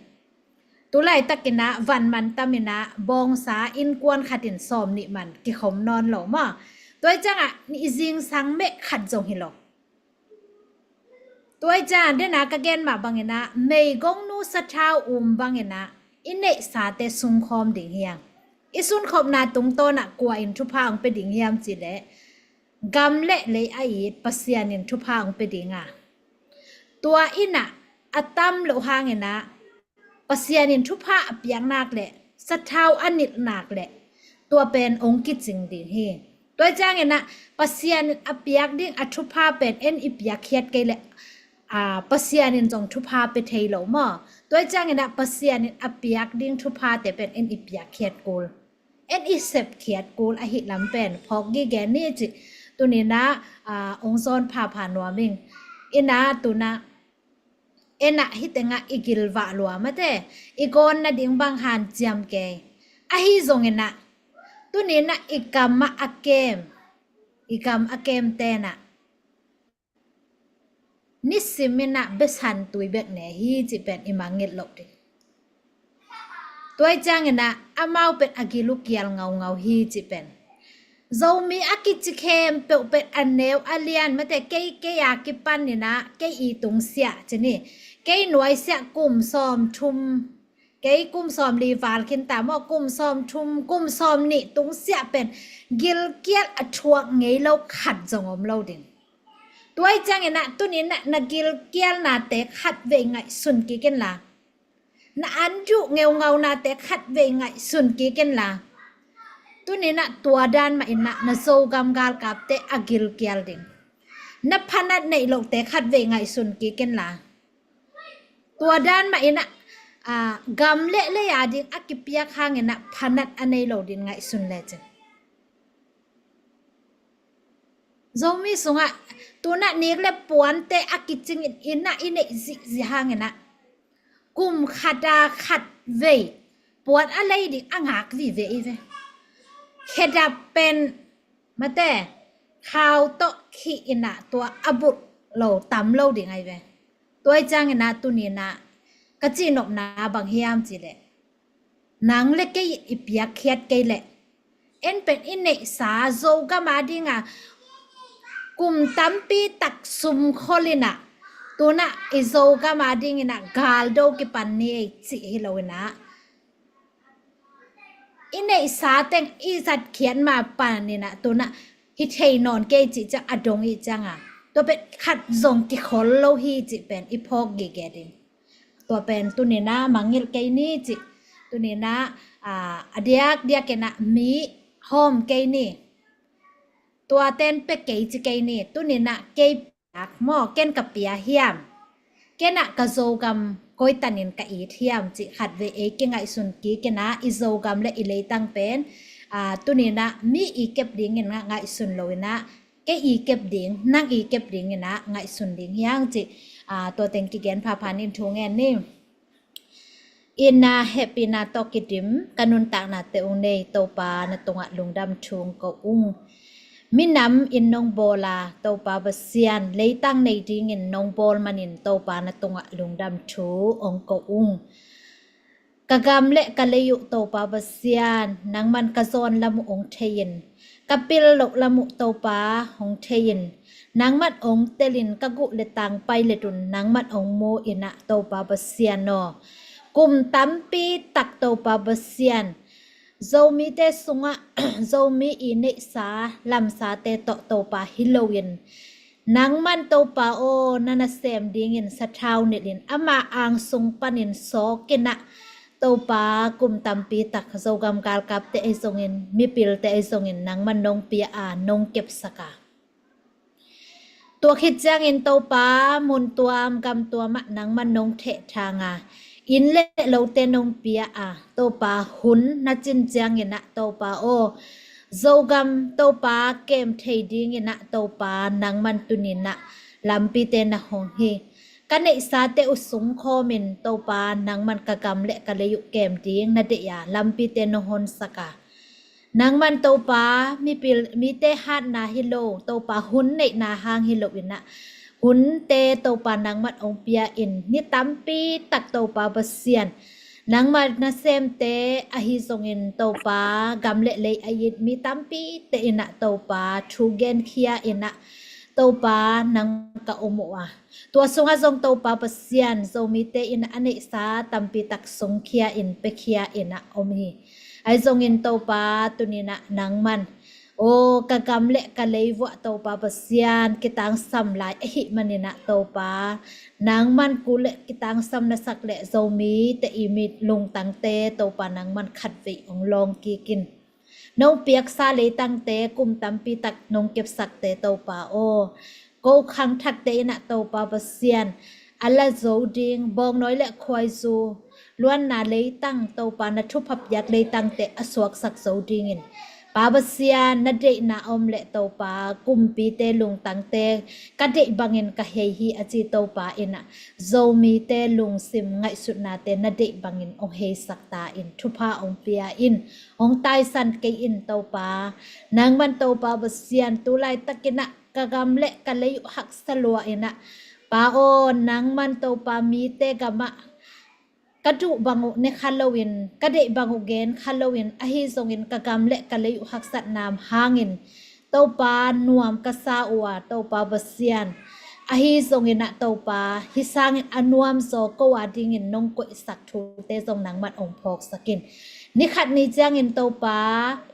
tulaitak inah van man tam inah bawngsa innkuan khat in sawm nih man kikhom nawn lo maw? Tua ahih ciangah i zingsang meh khat zong hi lo. Tua ahih ciangah dena ka gen mah bang inah meigongnu sathau um bang inah i neihsate sungkhawm ding hi hang. I sunkhopna tungtawnah kua in thupha hong pia ding hiam cih leh gam le lei a it Pasian in thupha hong pia ding a, tua inah a tam loh hang inah Pasian in thupha a piak nak leh sathau a nilh nak leh tua pen hong kicing ding hi. Tua ahih ciang inah Pasian in a piak ding a thupha pen en i piakkhiat kei leh Pasian in zong thupha pia thei lo maw? Tua ahih ciang inah Pasian in a piak ding thuphate pen en i piakkhiat kul, en i sepkhiat kul ahih lam pen phawk gige ni cih tuninah hong zawn phapha nuam ing. Inah tunah enah hih tengah i gilvah lua mate, i gawn nading bang hanciam kei. Ahi zong inah tuninah i kam ah a kem, i kam a kem tenah nisim inah besan tui bek ne hi cih pen i mangngilh loh ding. Tua ahih ciang inah amau pen a gil uh kial ngaungau hi cih pen Zomi a kici khempeuh pen a neu a lian mate kei, kei a kipan inah kei i tungsiah ci ni, kei nuaisiah kum sawm thum, kei kum sawm li val khin ta maw, kum sawm thum, kum sawm nih tungsiah pen gilkial a thuak ngei lo khat zong om lo ding. Tua ahih ciang inah tuninah na gilkialnate khat vei ngaihsun kik inla, na an duh ngeungaunate khat vei ngaihsun kik inla, Tuninah tua dan mah inah na Zogam galkapte a gilkial ding. Na phanat neih lohte khatvei ngaihsun kik inla. Tua dan mah inah, ah, gam le lei a ding a kipiak hanginah phanat a nei lo din ngaihsun lecin. Zomi sungah tunah nik le puante a kicingin inah i neih zihzih hanginah kum khata khatvei puan a lei ding a ngak vive i ve. Khedap pen mate khau tawh khih inah tua a bulh lo tam lo ding ai ve. Tua i cianginah tuninah ka cihnopna bang hiam cileh, nang le kei i piakkhiat kei leh en pen i neihsa Zogam a dinga kum tampi tak sumkhol inah tunah i Zogam a dinginah galdo kipan ni ei cih hi lo inah i neihsa teng i zatkhiat ma paninah tunah hi thei nawn kei cih ciang a dong i cianga tua pen khat zong kikhol lo hi cih pen i phawk gige ding. Tua pen tuninah mangngilh kei ni cih. Tuninah, ah, a diakdiakinah mi hawm kei ni. Tua ten pe kei ci kei ni. Tuninah kei piak maw, ken ka pia hiam? Kenah ka Zogam koitanin ka it hiam cih khatvei ei kingaihsun kikinah i Zogam le i leitang pen, ah, tuninah mi i kep dingin ngah ngaihsun lo inah kei i kep ding, nang i kep dinginah ngaihsun ding hiang cih, ah, tua teng kigen phapha nin thu ngen ni. Inah hehpihna tawh kidim ka nuntaknate ung nei Topa na tungah lungdam thu ong ko ung. Minam in nong bawla Topa Pasian leitang nei dingin nong bawl manin Topa na tungah lungdam thu ong ko ung. Ka gam le ka lei uh Topa Pasian nangman ka zawn lam uh ong thei in, ka pil loh lam uh Topa ong thei in, nangman ong telin ka guh le tang pai le tun nangman ong mu inah Topa Pasian aw. Kum tampi tak Topa Pasian Zomite sungah Zomi i neihsa lamsate tawh Topa hi loin nangman Topa aw na nasem dingin sathau nilhin ama angsung panin sawkinah Topa kum tampi tak Zogam galkapte ei zongin mipilte ei zongin nangman nong pia a nong kepsak a. Tua khit ciangin Topa mun tuam gam tuamah nangman nong thehthang a inn le lote nong pia a Topa hun na cin cianginah Topa aw Zogam Topa kem thei dinginah Topa nangman tuninah lampite na hong hi. Ka neihsate uh sungkhawmin Topa nangman ka gam le ka lei uh kem ding na deih a lampite na honsak a. Nangman Topa mipil mite hatna hi lo Topa hun neihna hang hi lo inah hunte Topa nangman ong pia in ni tampi tak Topa Pasian nangman nasemte ahi zongin Topa gam le lei a it mi tampite inah Topa thu genkhia inah Topa nang ka om uh a tua sungah zong Topa Pasian Zomite in a neihsa tampi tak sungkhia in pekhia inah om hi. Ahi zongin Topa tuninah nangman aw ka gam le ka lei vuah Topa Pasian kitangsam lai ahih maninah Topa nangman ku le kitangsam na sak le Zomite i mit lungtangte Topa nangman khatvei ong lawng kikin nong piaksa leitangte kum tampi tak nong kepsakte Topa aw ko khangthakte inah Topa Pasian a la zo ding bawngnawi le khuaizu luanna leitang Topa na thupha piak leitangte a suaksak zo dingin Pa Pasian na deihna om le Topa kumpite lungtangte ka deih bangin ka hei hi a ci Topa inah Zomite lungsim ngaihsutnate na deih bangin ong heisak ta in thupha ong pia in ong taisan kei in Topa nangman Topa Pasian tu laitakinah ka gam le ka lei uh haksa lua inah Pa aw nangman Topa mite gamah ka duh bang uh ne kha loin ka deih bang uh gen kha loin ahi zongin ka gam le ka lei uh haksatna hangin Topa nuam ka sa uh a Topa Pasian ahi zonginah Topa hi sangin a nuam zaw ko a dingin nong koihsak thute zong nangman ong phawksak in ni khat ni ciangin Topa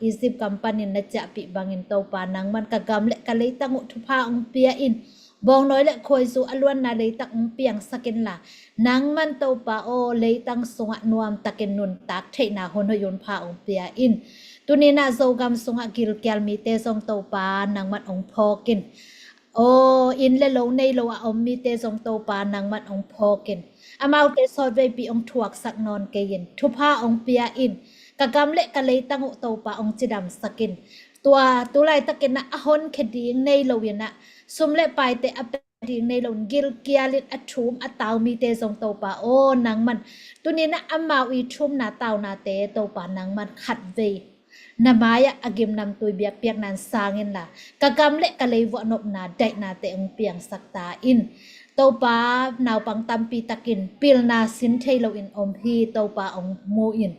Egypt gam panin na ciahpih bangin Topa nangman ka gam le ka leitang uh thupha ong pia in bawngnawi le khuaizu a luanna leitak ong piangsak inla nangman Topa aw leitang sungah nuamtakin nuntak theihna hun hoih hun pha ong pia in Tuni-in ah Zogam sungah gilkial mite zong Topa nangman ong phawk in. Aw, inn le lo nei lo a om mite zong Topa nangman ong phawk in. Amaute sawtveipi ong thuaksak nawn kei in. Thupha ong pia in. Ka gam le ka leitang uh Topa ong cidamsak in. Tua tu laitakin ah a honkhia ding nei lo in ah, sum le paite a pia ding nei lo in, gilkial in a thum a tau mite zong Topa aw nangman, tuni-in ah amau i thumna taunate Topa nangman khatvei na mai-ah a gimnamtui biakpiakna in sang inla, ka gam le ka leivuah nopna daihnate ong piangsak ta in. Topa, naupang tampi takin pilna sin thei loin om hi, Topa ong mu in.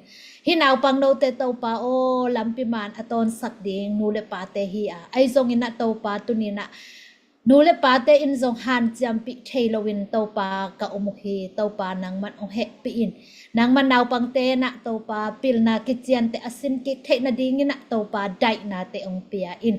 Hih naupang note Topa aw, lampi man a tawnsak ding nu le pate hi a, ahi zongin ah Topa, tuni-in ah nu le pate in zong hanciampih thei loin Topa ka om uh hi, Topa nangman ong hehpih in. Nangman naupangte in ah Topa pilna kiciante a sin kik theih nadingin ah Topa daihnate ong pia in.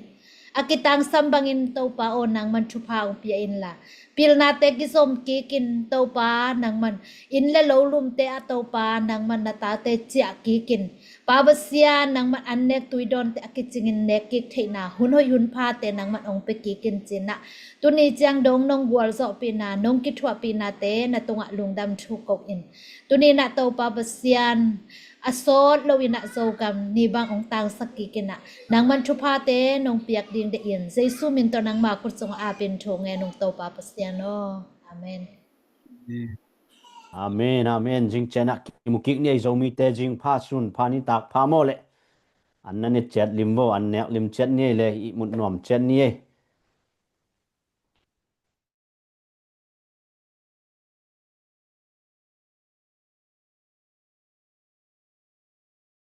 A kitangsam bangin Topa aw nangman thupha ong pia inla, pilnate kizom kik in Topa nangman, inn le lo lumte ah Topa nangman na tate ciah kik in. Pa Pasian nangman an nek tui dawnte a kicingin nek kik theihna hun hoih hun phate nangman ong pia kik in ci-in ah, tuni ciang dong nong gualzawhpihna, nong kithuahpihnate na tungah lungdam thu ko in. Tuni-in ah Topa Pasian, a sawt loin ah Zogam ni bang ong tangsak kik in ah, nangman thuphate nong piak ding deih in, Jesu min tawh nangma khut sungah apin thu ngen ung Topa Pasian aw. Amen. Amen, amen. Zing ciang ah kimu kik ni ei, Zomite zing pha, sun pha, nitak pha maw le. An na ne ciat lim vo, an nek lim ciat ni ei le, ihmut nuam ciat ni ei.